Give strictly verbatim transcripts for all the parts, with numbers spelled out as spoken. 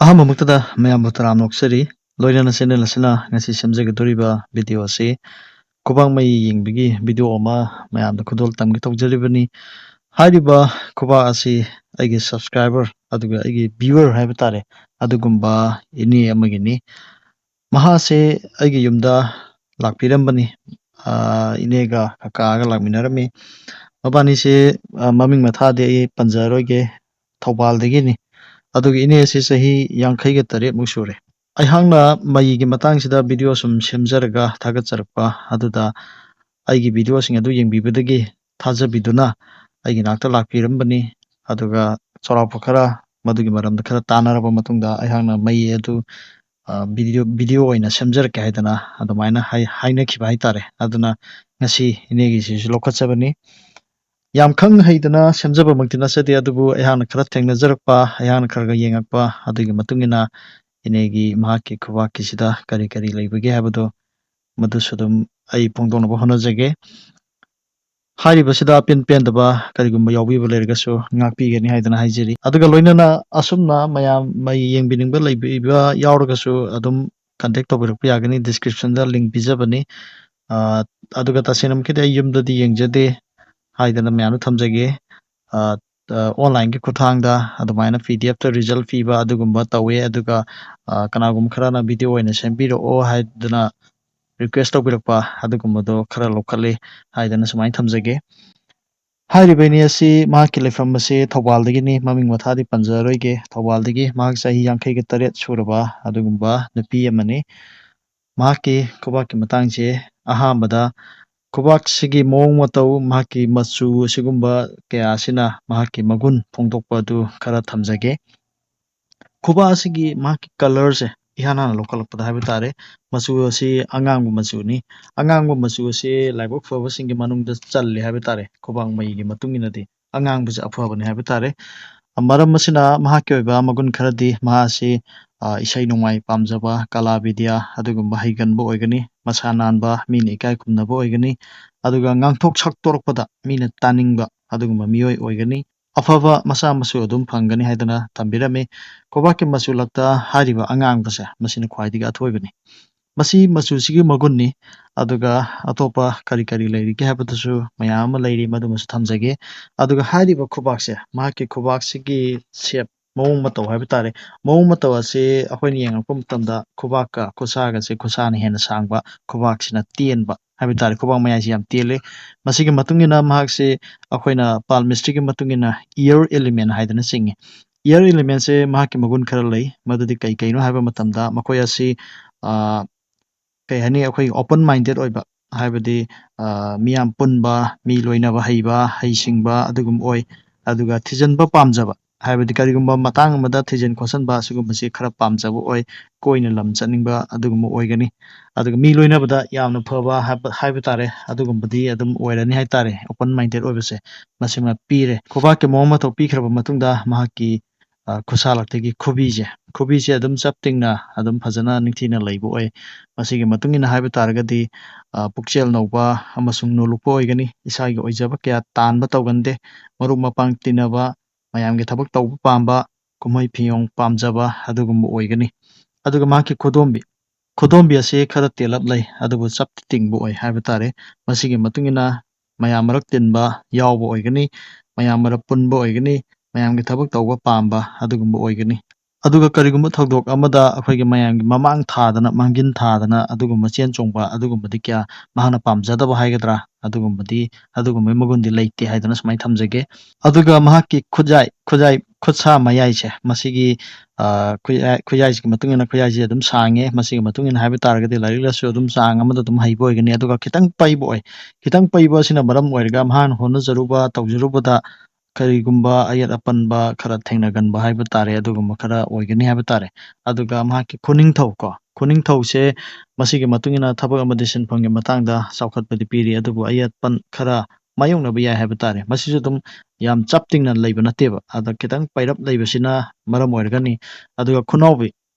ꯑꯍꯥꯟꯕꯃꯛꯇꯗ ꯃꯌꯥꯝꯕꯨ ꯇꯔꯥꯝꯅ ꯑꯣꯛꯆꯔꯤ꯫ ꯂꯣꯏꯅꯅ channel ꯑꯁꯤꯅ ꯉꯁꯤ ꯁꯦꯝꯖꯒꯗꯧꯔꯤꯕ video ꯑꯁꯤ ꯈꯨꯕꯥꯛ ꯃꯩ ꯌꯦꯡꯕꯒꯤ video ꯑꯃ ꯃꯌꯥꯝꯗ ꯈꯨꯗꯣꯜ ꯇꯝꯒꯦ ꯇꯧꯖꯔꯤꯕꯅꯤ꯫ ꯍꯥꯏꯔꯤꯕ ꯈꯨꯕꯥꯛ ꯑꯁꯤ ꯑꯩꯒꯤ subscriber, ꯑꯗꯨꯒ ꯑꯩꯒꯤ viewer ꯍꯥꯏꯕ ꯇꯥꯔꯦ, ꯑꯗꯨꯒꯨꯝꯕ ꯏꯅꯦ ꯑꯃꯒꯤꯅꯤ꯫ ꯃꯍꯥꯛꯁꯦ ꯑꯩꯒꯤ ꯌꯨꯝꯗ ꯂꯥꯛꯄꯤꯔꯝꯕꯅꯤ꯫ ꯑꯥ, ꯏꯅꯦꯒ ꯀꯀꯥꯒ ꯂꯥꯛꯃꯤꯟꯅꯔꯝꯃꯤ꯫ ꯃꯕꯥꯅꯤꯁꯦ, ꯑꯥ, ꯃꯃꯤꯡ ꯃꯊꯥꯗꯤ ꯑꯩ ꯄꯟꯖꯔꯣꯏꯒꯦ, ꯊꯧꯕꯥꯜꯗꯒꯤꯅꯤ꯫ ꯑꯗꯨꯒ ꯏꯅꯦ ꯑꯁꯤ ꯆꯍꯤ ꯌꯥꯡꯈꯩꯒ ꯇꯔꯦꯠ ꯃꯨꯛ ꯁꯨꯔꯦ꯫ ꯑꯩꯍꯥꯛꯅ ꯃꯩꯒꯤ ꯃꯇꯥꯡꯁꯤꯗ video ꯁꯨꯝ ꯁꯦꯝꯖꯔꯒ ꯊꯥꯒꯠꯆꯔꯛꯄ ꯑꯗꯨꯗ ꯑꯩꯒꯤ video ꯁꯤꯡ ꯑꯗꯨ ꯌꯦꯡꯕꯤꯕꯗꯒꯤ ꯊꯥꯖꯕꯤꯗꯨꯅ ꯑꯩꯒꯤ ꯅꯥꯛꯇ ꯂꯥꯛꯄꯤꯔꯝꯕꯅꯤ꯫ ꯑꯗꯨꯒ ꯆꯥꯎꯔꯥꯛꯄ ꯈꯔ ꯃꯗꯨꯒꯤ ꯃꯔꯝꯗ ꯈꯔ ꯇꯥꯟꯅꯔꯕ ꯃꯇꯨꯡꯗ ꯑꯩꯍꯥꯛꯅ ꯃꯩ ꯑꯗꯨ, ꯑ, video, video ꯑꯣꯏꯅ ꯁꯦꯝꯖꯔꯛꯀꯦ ꯍꯥꯏꯗꯅ ꯑꯗꯨꯃꯥꯏꯅ ꯍꯥꯏ-, ꯍꯥꯏꯅꯈꯤꯕ ꯍꯥꯏꯇꯥꯔꯦ꯫ ꯑꯗꯨꯅ ꯉꯁꯤ ꯏꯅꯦꯒꯤꯁꯤꯁꯨ ꯂꯧꯈꯠꯆꯕꯅꯤ꯫ ꯌꯥꯝ ꯈꯪ ꯍꯩꯗꯅ ꯁꯦꯝꯖꯕꯃꯛꯇꯤ ꯅꯠꯆꯗꯦ, ꯑꯗꯨꯕꯨ ꯑꯩꯍꯥꯛꯅ ꯈꯔ ꯊꯦꯡꯅꯖꯔꯛꯄ, ꯑꯩꯍꯥꯛꯅ ꯈꯔ ꯈꯔ ꯌꯦꯡꯉꯛꯄ, ꯑꯗꯨꯒꯤ ꯃꯇꯨꯡ ꯏꯟꯅ ꯏꯅꯦꯒꯤ, ꯃꯍꯥꯛꯀꯤ ꯈꯨꯕꯥꯛꯀꯤꯁꯤꯗ ꯀꯔꯤ ꯀꯔꯤ ꯂꯩꯕꯒꯦ ꯍꯥꯏꯕꯗꯣ, ꯃꯗꯨꯁꯨ ꯑꯗꯨꯝ ꯑꯩ ꯐꯣꯡꯗꯣꯛꯅꯕ ꯍꯣꯠꯅꯖꯒꯦ꯫ ꯍꯥꯏꯔꯤꯕꯁꯤꯗ ꯑꯄꯦꯟ ꯄꯦꯟꯗꯕ ꯀꯔꯤꯒꯨꯝꯕ ꯌꯥꯎꯕꯤꯕ ꯂꯩꯔꯒꯁꯨ ꯉꯥꯛꯄꯤꯒꯅꯤ ꯍꯥꯏꯗꯅ ꯍꯥꯏꯖꯔꯤ꯫ ꯑꯗꯨꯒ ꯂꯣꯏꯅꯅ ꯑꯁꯨꯝꯅ ꯃꯌꯥꯝ ꯃꯩ ꯌꯦꯡꯕꯤꯅꯤꯡꯕ ꯂꯩꯕꯤꯕ ꯌꯥꯎꯔꯒꯁꯨ ꯑꯗꯨꯝ contact ꯇꯧꯕꯤꯔꯛꯄ ꯌꯥꯒꯅꯤ, description ꯗ link ꯄꯤꯖꯕꯅꯤ꯫ ꯑꯥ, ꯑꯗꯨꯒ ꯇꯁꯦꯡꯅꯃꯛꯀꯤꯗꯤ ꯑꯩ ꯌꯨꯝꯗꯗꯤ ꯌꯦꯡꯖꯗꯦ ꯍꯥꯏꯗꯅ ꯃꯌꯥꯝꯗ ꯊꯝꯖꯒꯦ꯫ ꯑꯥ, ꯑ, online ꯒꯤ ꯈꯨꯠꯊꯥꯡꯗ ꯑꯗꯨꯃꯥꯏꯅ P D F ꯇ result ꯄꯤꯕ ꯑꯗꯨꯒꯨꯝꯕ ꯇꯧꯋꯦ꯫ ꯑꯗꯨꯒ, ꯑ, ꯀꯅꯥꯒꯨꯝꯕ ꯈꯔꯅ video ꯑꯣꯏꯅ ꯁꯦꯝꯕꯤꯔꯛꯑꯣ ꯍꯥꯏꯗꯅ request ꯇꯧꯕꯤꯔꯛꯄ ꯑꯗꯨꯒꯨꯝꯕꯗꯣ ꯈꯔ ꯂꯧꯈꯠꯂꯤ ꯍꯥꯏꯗꯅ ꯁꯨꯃꯥꯏꯅ ꯊꯝꯖꯒꯦ꯫ ꯍꯥꯏꯔꯤꯕ ꯏꯅꯦ ꯑꯁꯤ ꯃꯍꯥꯛꯀꯤ ꯂꯩꯐꯝ ꯑꯁꯤ ꯊꯧꯕꯥꯜꯗꯒꯤꯅꯤ, ꯃꯃꯤꯡ ꯃꯊꯥꯗꯤ ꯄꯟꯖꯔꯣꯏꯒꯦ꯫ ꯊꯧꯕꯥꯜꯗꯒꯤ ꯃꯍꯥꯛ ꯆꯍꯤ ꯌꯥꯡꯈꯩꯒ ꯇꯔꯦꯠ ꯁꯨꯔꯕ ꯑꯗꯨꯒꯨꯝꯕ ꯅꯨꯄꯤ ꯑꯃꯅꯤ꯫ ꯃꯍꯥꯛꯀꯤ ꯈꯨꯕꯥꯛꯀꯤ ꯃꯇꯥꯡꯁꯦ ꯑꯍꯥꯟꯕꯗ ꯈꯨꯕꯥꯛꯁꯤꯒꯤ ꯃꯑꯣꯡ ꯃꯇꯧ, ꯃꯍꯥꯛꯀꯤ ꯃꯆꯨ ꯑꯁꯤꯒꯨꯝꯕ ꯀꯌꯥ ꯑꯁꯤꯅ ꯃꯍꯥꯛꯀꯤ ꯃꯒꯨꯟ ꯐꯣꯡꯗꯣꯛꯄ ꯑꯗꯨ ꯈꯔ ꯊꯝꯖꯒꯦ꯫ ꯈꯨꯕꯥꯛ ꯑꯁꯤꯒꯤ ꯃꯍꯥꯛꯀꯤ colour ꯁꯦ ꯏꯍꯥꯟ ꯍꯥꯟꯅ ꯂꯧꯈꯠꯂꯛꯄꯗ ꯍꯥꯏꯕ ꯇꯥꯔꯦ, ꯃꯆꯨ ꯑꯁꯤ ꯑꯉꯥꯡꯕ ꯃꯆꯨꯅꯤ꯫ ꯑꯉꯥꯡꯕ ꯃꯆꯨ ꯑꯁꯤ ꯂꯥꯏꯕꯛ ꯐꯕꯁꯤꯡꯒꯤ ꯃꯅꯨꯡꯗ ꯆꯜꯂꯦ ꯍꯥꯏꯕ ꯇꯥꯔꯦ, ꯈꯨꯕꯥꯛ ꯃꯩꯒꯤ ꯃꯇꯨꯡ ꯏꯟꯅꯗꯤ꯫ ꯑꯉꯥꯡꯕꯁꯦ ꯑꯐꯕꯅꯦ ꯍꯥꯏꯕ ꯇꯥꯔꯦ꯫ ꯃꯔꯝ ꯑꯁꯤꯅ ꯃꯍꯥꯛꯀꯤ ꯑꯣꯏꯕ ꯃꯒꯨꯟ ꯈꯔꯗꯤ ꯃꯍꯥꯛ ꯑꯁꯤ, ꯑ, ꯏꯁꯩ ꯅꯣꯡꯃꯥꯏ ꯄꯥꯝꯖꯕ, ꯀꯂꯥ ꯕꯤꯗ꯭ꯌꯥ ꯑꯗꯨꯒꯨꯝꯕ ꯍꯩꯒꯟꯕ ꯑꯣꯏꯒꯅꯤ꯫ ꯃꯁꯥ ꯅꯥꯟꯕ, ꯃꯤꯅ ꯏꯀꯥꯏ ꯈꯨꯝꯅꯕ ꯑꯣꯏꯒꯅꯤ꯫ ꯑꯗꯨꯒ ꯉꯥꯡꯊꯣꯛ ꯁꯛꯇꯣꯔꯛꯄꯗ ꯃꯤꯅ ꯇꯥꯅꯤꯡꯕ ꯑꯗꯨꯒꯨꯝꯕ ꯃꯤꯑꯣꯏ ꯑꯣꯏꯒꯅꯤ꯫ ꯑꯐꯕ ꯃꯆꯥ ꯃꯁꯨ ꯑꯗꯨꯝ ꯐꯪꯒꯅꯤ ꯍꯥꯏꯗꯅ ꯊꯝꯕꯤꯔꯝꯃꯤ꯫ ꯈꯨꯕꯥꯛꯀꯤ ꯃꯆꯨ ꯂꯛꯇ ꯍꯥꯏꯔꯤꯕ ꯑꯉꯥꯡꯕꯁꯦ, ꯃꯁꯤꯅ ꯈ꯭ꯋꯥꯏꯗꯒꯤ ꯑꯊꯣꯏꯕꯅꯤ꯫ ꯃꯁꯤ ꯃꯆꯨꯁꯤꯒꯤ ꯃꯒꯨꯟꯅꯤ꯫ ꯑꯗꯨꯒ ꯑꯇꯣꯞꯄ ꯀꯔꯤ ꯀꯔꯤ ꯂꯩꯔꯤꯒꯦ ꯍꯥꯏꯕꯗꯨꯁꯨ ꯃꯌꯥꯝ ꯑꯃ ꯂꯩꯔꯤ, ꯃꯗꯨꯃꯁꯨ ꯊꯝꯖꯒꯦ꯫ ꯑꯗꯨꯒ ꯍꯥꯏꯔꯤꯕ ꯈꯨꯕꯥꯛꯁꯦ, ꯃꯍꯥꯛꯀꯤ ꯈꯨꯕꯥꯛꯁꯤꯒꯤ ꯁꯦꯞ, ꯃꯑꯣꯡ ꯃꯇꯧ ꯍꯥꯏꯕ ꯇꯥꯔꯦ, ꯃꯑꯣꯡ ꯃꯇꯧ ꯑꯁꯤ ꯑꯩꯈꯣꯏꯅ ꯌꯦꯡꯉꯛꯄ ꯃꯇꯝꯗ ꯈꯨꯕꯥꯛꯀ ꯈꯨꯠꯁꯥꯒꯁꯦ, ꯈꯨꯠꯁꯥꯅ ꯍꯦꯟꯅ ꯁꯥꯡꯕ, ꯈꯨꯕꯥꯛꯁꯤꯅ ꯇꯦꯟꯕ ꯍꯥꯏꯕ ꯇꯥꯔꯦ, ꯈꯨꯕꯥꯛ ꯃꯌꯥꯏꯁꯤ ꯌꯥꯝ ꯇꯦꯜꯂꯤ꯫ ꯃꯁꯤꯒꯤ ꯃꯇꯨꯡ ꯏꯟꯅ ꯃꯍꯥꯛꯁꯤ, ꯑꯩꯈꯣꯏꯅ ꯄꯥꯜꯃꯤꯁꯇ꯭ꯔꯤꯒꯤ ꯃꯇꯨꯡ ꯏꯟꯅ ꯏꯌꯔ ꯏꯂꯤꯃꯦꯟ ꯍꯥꯏꯗꯅ ꯆꯤꯡꯏ꯫ ꯏꯌꯔ ꯏꯂꯤꯃꯦꯟꯁꯦ ꯃꯍꯥꯛꯀꯤ ꯃꯒꯨꯟ ꯈꯔ ꯂꯩ꯫ ꯃꯗꯨꯗꯤ ꯀꯩ ꯀꯩꯅꯣ ꯍꯥꯏꯕ ꯃꯇꯝꯗ, ꯃꯈꯣꯏ ꯑꯁꯤ, ꯑ, ꯀꯩ ꯍꯥꯏꯅꯤ, ꯑꯩꯈꯣꯏꯒꯤ ꯑꯣꯄꯟ ꯃꯥꯏꯟꯗꯦꯠ ꯑꯣꯏꯕ, ꯍꯥꯏꯕꯗꯤ, ꯑ, ꯃꯤꯌꯥꯝ ꯄꯨꯟꯕ, ꯃꯤ ꯂꯣꯏꯅꯕ ꯍꯩꯕ, ꯍꯩꯁꯤꯡꯕ ꯑꯗꯨꯒꯨꯝꯕ ꯑꯣꯏ꯫ ꯑꯗꯨꯒ ꯊꯤꯖꯤꯟꯕ ꯄꯥꯝꯖꯕ, ꯍꯥꯏꯕꯗꯤ ꯀꯔꯤꯒꯨꯝꯕ ꯃꯇꯥꯡ ꯑꯃꯗ ꯊꯤꯖꯤꯟ ꯈꯣꯠꯆꯤꯟꯕ ꯑꯁꯤꯒꯨꯝꯕꯁꯤ ꯈꯔ ꯄꯥꯝꯖꯕ ꯑꯣꯏ꯫ ꯀꯣꯏꯅ ꯂꯝ ꯆꯠꯅꯤꯡꯕ ꯑꯗꯨꯒꯨꯝꯕ ꯑꯣꯏꯒꯅꯤ꯫ ꯑꯗꯨꯒ ꯃꯤ ꯂꯣꯏꯅꯕꯗ ꯌꯥꯝꯅ ꯐꯕ ꯍꯥꯏꯕ, ꯍꯥꯏꯕ ꯇꯥꯔꯦ, ꯑꯗꯨꯒꯨꯝꯕꯗꯤ ꯑꯗꯨꯝ ꯑꯣꯏꯔꯅꯤ ꯍꯥꯏ ꯇꯥꯔꯦ꯫ ꯑꯣꯄꯟ ꯃꯥꯏꯟꯗꯦꯠ ꯑꯣꯏꯕꯁꯦ ꯃꯁꯤꯃ ꯄꯤꯔꯦ꯫ ꯈꯨꯕꯥꯛꯀꯤ ꯃꯑꯣꯡ ꯃꯇꯧ ꯄꯤꯈ꯭ꯔꯕ ꯃꯇꯨꯡꯗ ꯃꯍꯥꯛꯀꯤ, ꯑ, ꯈꯨꯠꯁꯥ ꯂꯛꯇꯒꯤ ꯈꯨꯕꯤꯁꯦ, ꯈꯨꯕꯤꯁꯦ ꯑꯗꯨꯝ ꯆꯞ ꯇꯤꯡꯅ ꯑꯗꯨꯝ ꯐꯖꯅ ꯅꯤꯡꯊꯤꯅ ꯂꯩꯕ ꯑꯣꯏ꯫ ꯃꯁꯤꯒꯤ ꯃꯇꯨꯡ ꯏꯟꯅ ꯍꯥꯏꯕ ꯇꯥꯔꯒꯗꯤ, ꯑ, ꯄꯨꯛꯆꯦꯜ ꯅꯧꯕ ꯑꯃꯁꯨꯡ ꯅꯣꯂꯨꯛꯄ ꯑꯣꯏꯒꯅꯤ꯫ ꯏꯁꯥꯒꯤ ꯑꯣꯏꯖꯕ ꯀꯌꯥ ꯇꯥꯟꯕ ꯇꯧꯒꯟꯗꯦ꯫ ꯃꯔꯨꯞ ꯃꯄꯥꯡ ꯇꯤꯟꯅꯕ, ꯃꯌꯥꯝꯒꯤ ꯊꯕꯛ ꯇꯧꯕ ꯄꯥꯝꯕ, ꯀꯨꯝꯍꯩ ꯐꯤꯌꯣꯡ ꯄꯥꯝꯖꯕ ꯑꯗꯨꯒꯨꯝꯕ ꯑꯣꯏꯒꯅꯤ꯫ ꯑꯗꯨꯒ ꯃꯍꯥꯛꯀꯤ ꯈꯨꯗꯣꯝꯕꯤ, ꯈꯨꯗꯣꯝꯕꯤ ꯑꯁꯤ ꯈꯔ ꯇꯦꯜꯂꯞ ꯂꯩ, ꯑꯗꯨꯕꯨ ꯆꯞꯇꯤ ꯇꯤꯡꯕ ꯑꯣꯏ ꯍꯥꯏꯕ ꯇꯥꯔꯦ꯫ ꯃꯁꯤꯒꯤ ꯃꯇꯨꯡ ꯏꯟꯅ ꯃꯌꯥꯝ ꯃꯔꯛ ꯇꯤꯟꯕ ꯌꯥꯎꯕ ꯑꯣꯏꯒꯅꯤ, ꯃꯌꯥꯝ ꯃꯔꯛ ꯄꯨꯟꯕ ꯑꯣꯏꯒꯅꯤ, ꯃꯌꯥꯝꯒꯤ ꯊꯕꯛ ꯇꯧꯕ ꯄꯥꯝꯕ ꯑꯗꯨꯒꯨꯝꯕ ꯑꯣꯏꯒꯅꯤ꯫ ꯑꯗꯨꯒ ꯀꯔꯤꯒꯨꯝꯕ ꯊꯧꯗꯣꯛ ꯑꯃꯗ ꯑꯩꯈꯣꯏꯒꯤ ꯃꯌꯥꯝꯒꯤ ꯃꯃꯥꯡ ꯊꯥꯗꯅ, ꯃꯥꯡꯖꯤꯟ ꯊꯥꯗꯅ ꯑꯗꯨꯒꯨꯝꯕ ꯆꯦꯟ ꯆꯣꯡꯕ ꯑꯗꯨꯒꯨꯝꯕꯗꯤ ꯀꯌꯥ ꯃꯍꯥꯛꯅ ꯄꯥꯝꯖꯗꯕ ꯍꯥꯏꯒꯗ꯭ꯔꯥ, ꯑꯗꯨꯒꯨꯝꯕꯗꯤ, ꯑꯗꯨꯒꯨꯝꯕꯒꯤ ꯃꯒꯨꯟꯗꯤ ꯂꯩꯇꯦ ꯍꯥꯏꯗꯅ ꯁꯨꯃꯥꯏꯅ ꯊꯝꯖꯒꯦ꯫ ꯑꯗꯨꯒ ꯃꯍꯥꯛꯀꯤ ꯈꯨꯠꯌꯥꯏ, ꯈꯨꯠꯌꯥꯏ, ꯈꯨꯠꯁꯥ ꯃꯌꯥꯏꯁꯦ, ꯃꯁꯤꯒꯤ, ꯑ, ꯈꯨꯠꯌꯥꯏ-, ꯈꯨꯠꯌꯥꯏꯁꯤꯒꯤ ꯃꯇꯨꯡ ꯏꯟꯅ ꯈꯨꯠꯌꯥꯏꯁꯤ ꯑꯗꯨꯝ ꯁꯥꯡꯉꯦ꯫ ꯃꯁꯤꯒꯤ ꯃꯇꯨꯡ ꯏꯟꯅ ꯍꯥꯏꯕ ꯇꯥꯔꯒꯗꯤ ꯂꯥꯏꯔꯤꯛ ꯂꯥꯏꯁꯨ ꯑꯗꯨꯝ ꯆꯥꯡ ꯑꯃꯗ ꯑꯗꯨꯝ ꯍꯩꯕ ꯑꯣꯏꯒꯅꯤ꯫ ꯑꯗꯨꯒ ꯈꯤꯇꯪ ꯄꯩꯕ ꯑꯣꯏ꯫ ꯈꯤꯇꯪ ꯄꯩꯕ ꯑꯁꯤꯅ ꯃꯔꯝ ꯑꯣꯏꯔꯒ ꯃꯍꯥꯛꯅ ꯍꯣꯠꯅꯖꯔꯨꯕ, ꯇꯧꯖꯔꯨꯕꯗ ꯀꯔꯤꯒꯨꯝꯕ ꯑꯌꯦꯠ ꯑꯄꯟꯕ ꯈꯔ ꯊꯦꯡꯅꯒꯟꯕ ꯍꯥꯏꯕ ꯇꯥꯔꯦ, ꯑꯗꯨꯒꯨꯝꯕ ꯈꯔ ꯑꯣꯏꯒꯅꯤ ꯍꯥꯏꯕ ꯇꯥꯔꯦ꯫ ꯑꯗꯨꯒ ꯃꯍꯥꯛꯀꯤ ꯈꯨꯅꯤꯡꯊꯧ ꯀꯣ, ꯈꯨꯅꯤꯡꯊꯧꯁꯦ ꯃꯁꯤꯒꯤ ꯃꯇꯨꯡ ꯏꯟꯅ ꯊꯕꯛ ꯑꯃꯗꯤ ꯁꯤꯟꯐꯝꯒꯤ ꯃꯇꯥꯡꯗ ꯆꯥꯎꯈꯠꯄꯗꯤ ꯄꯤꯔꯤ, ꯑꯗꯨꯕꯨ ꯑꯌꯦꯠ ꯑꯄꯟ ꯈꯔ ꯃꯥꯌꯣꯛꯅꯕ ꯌꯥꯏ ꯍꯥꯏꯕ ꯇꯥꯔꯦ꯫ ꯃꯁꯤꯁꯨ ꯑꯗꯨꯝ ꯌꯥꯝ ꯆꯞ ꯇꯤꯡꯅ ꯂꯩꯕ ꯅꯠꯇꯦꯕ, ꯑꯗ ꯈꯤꯇꯪ ꯄꯩꯔꯞ ꯂꯩꯕꯁꯤꯅ ꯃꯔꯝ ꯑꯣꯏꯔꯒꯅꯤ꯫ ꯑꯗꯨꯒ ꯈꯨꯅꯥꯎꯕꯤ,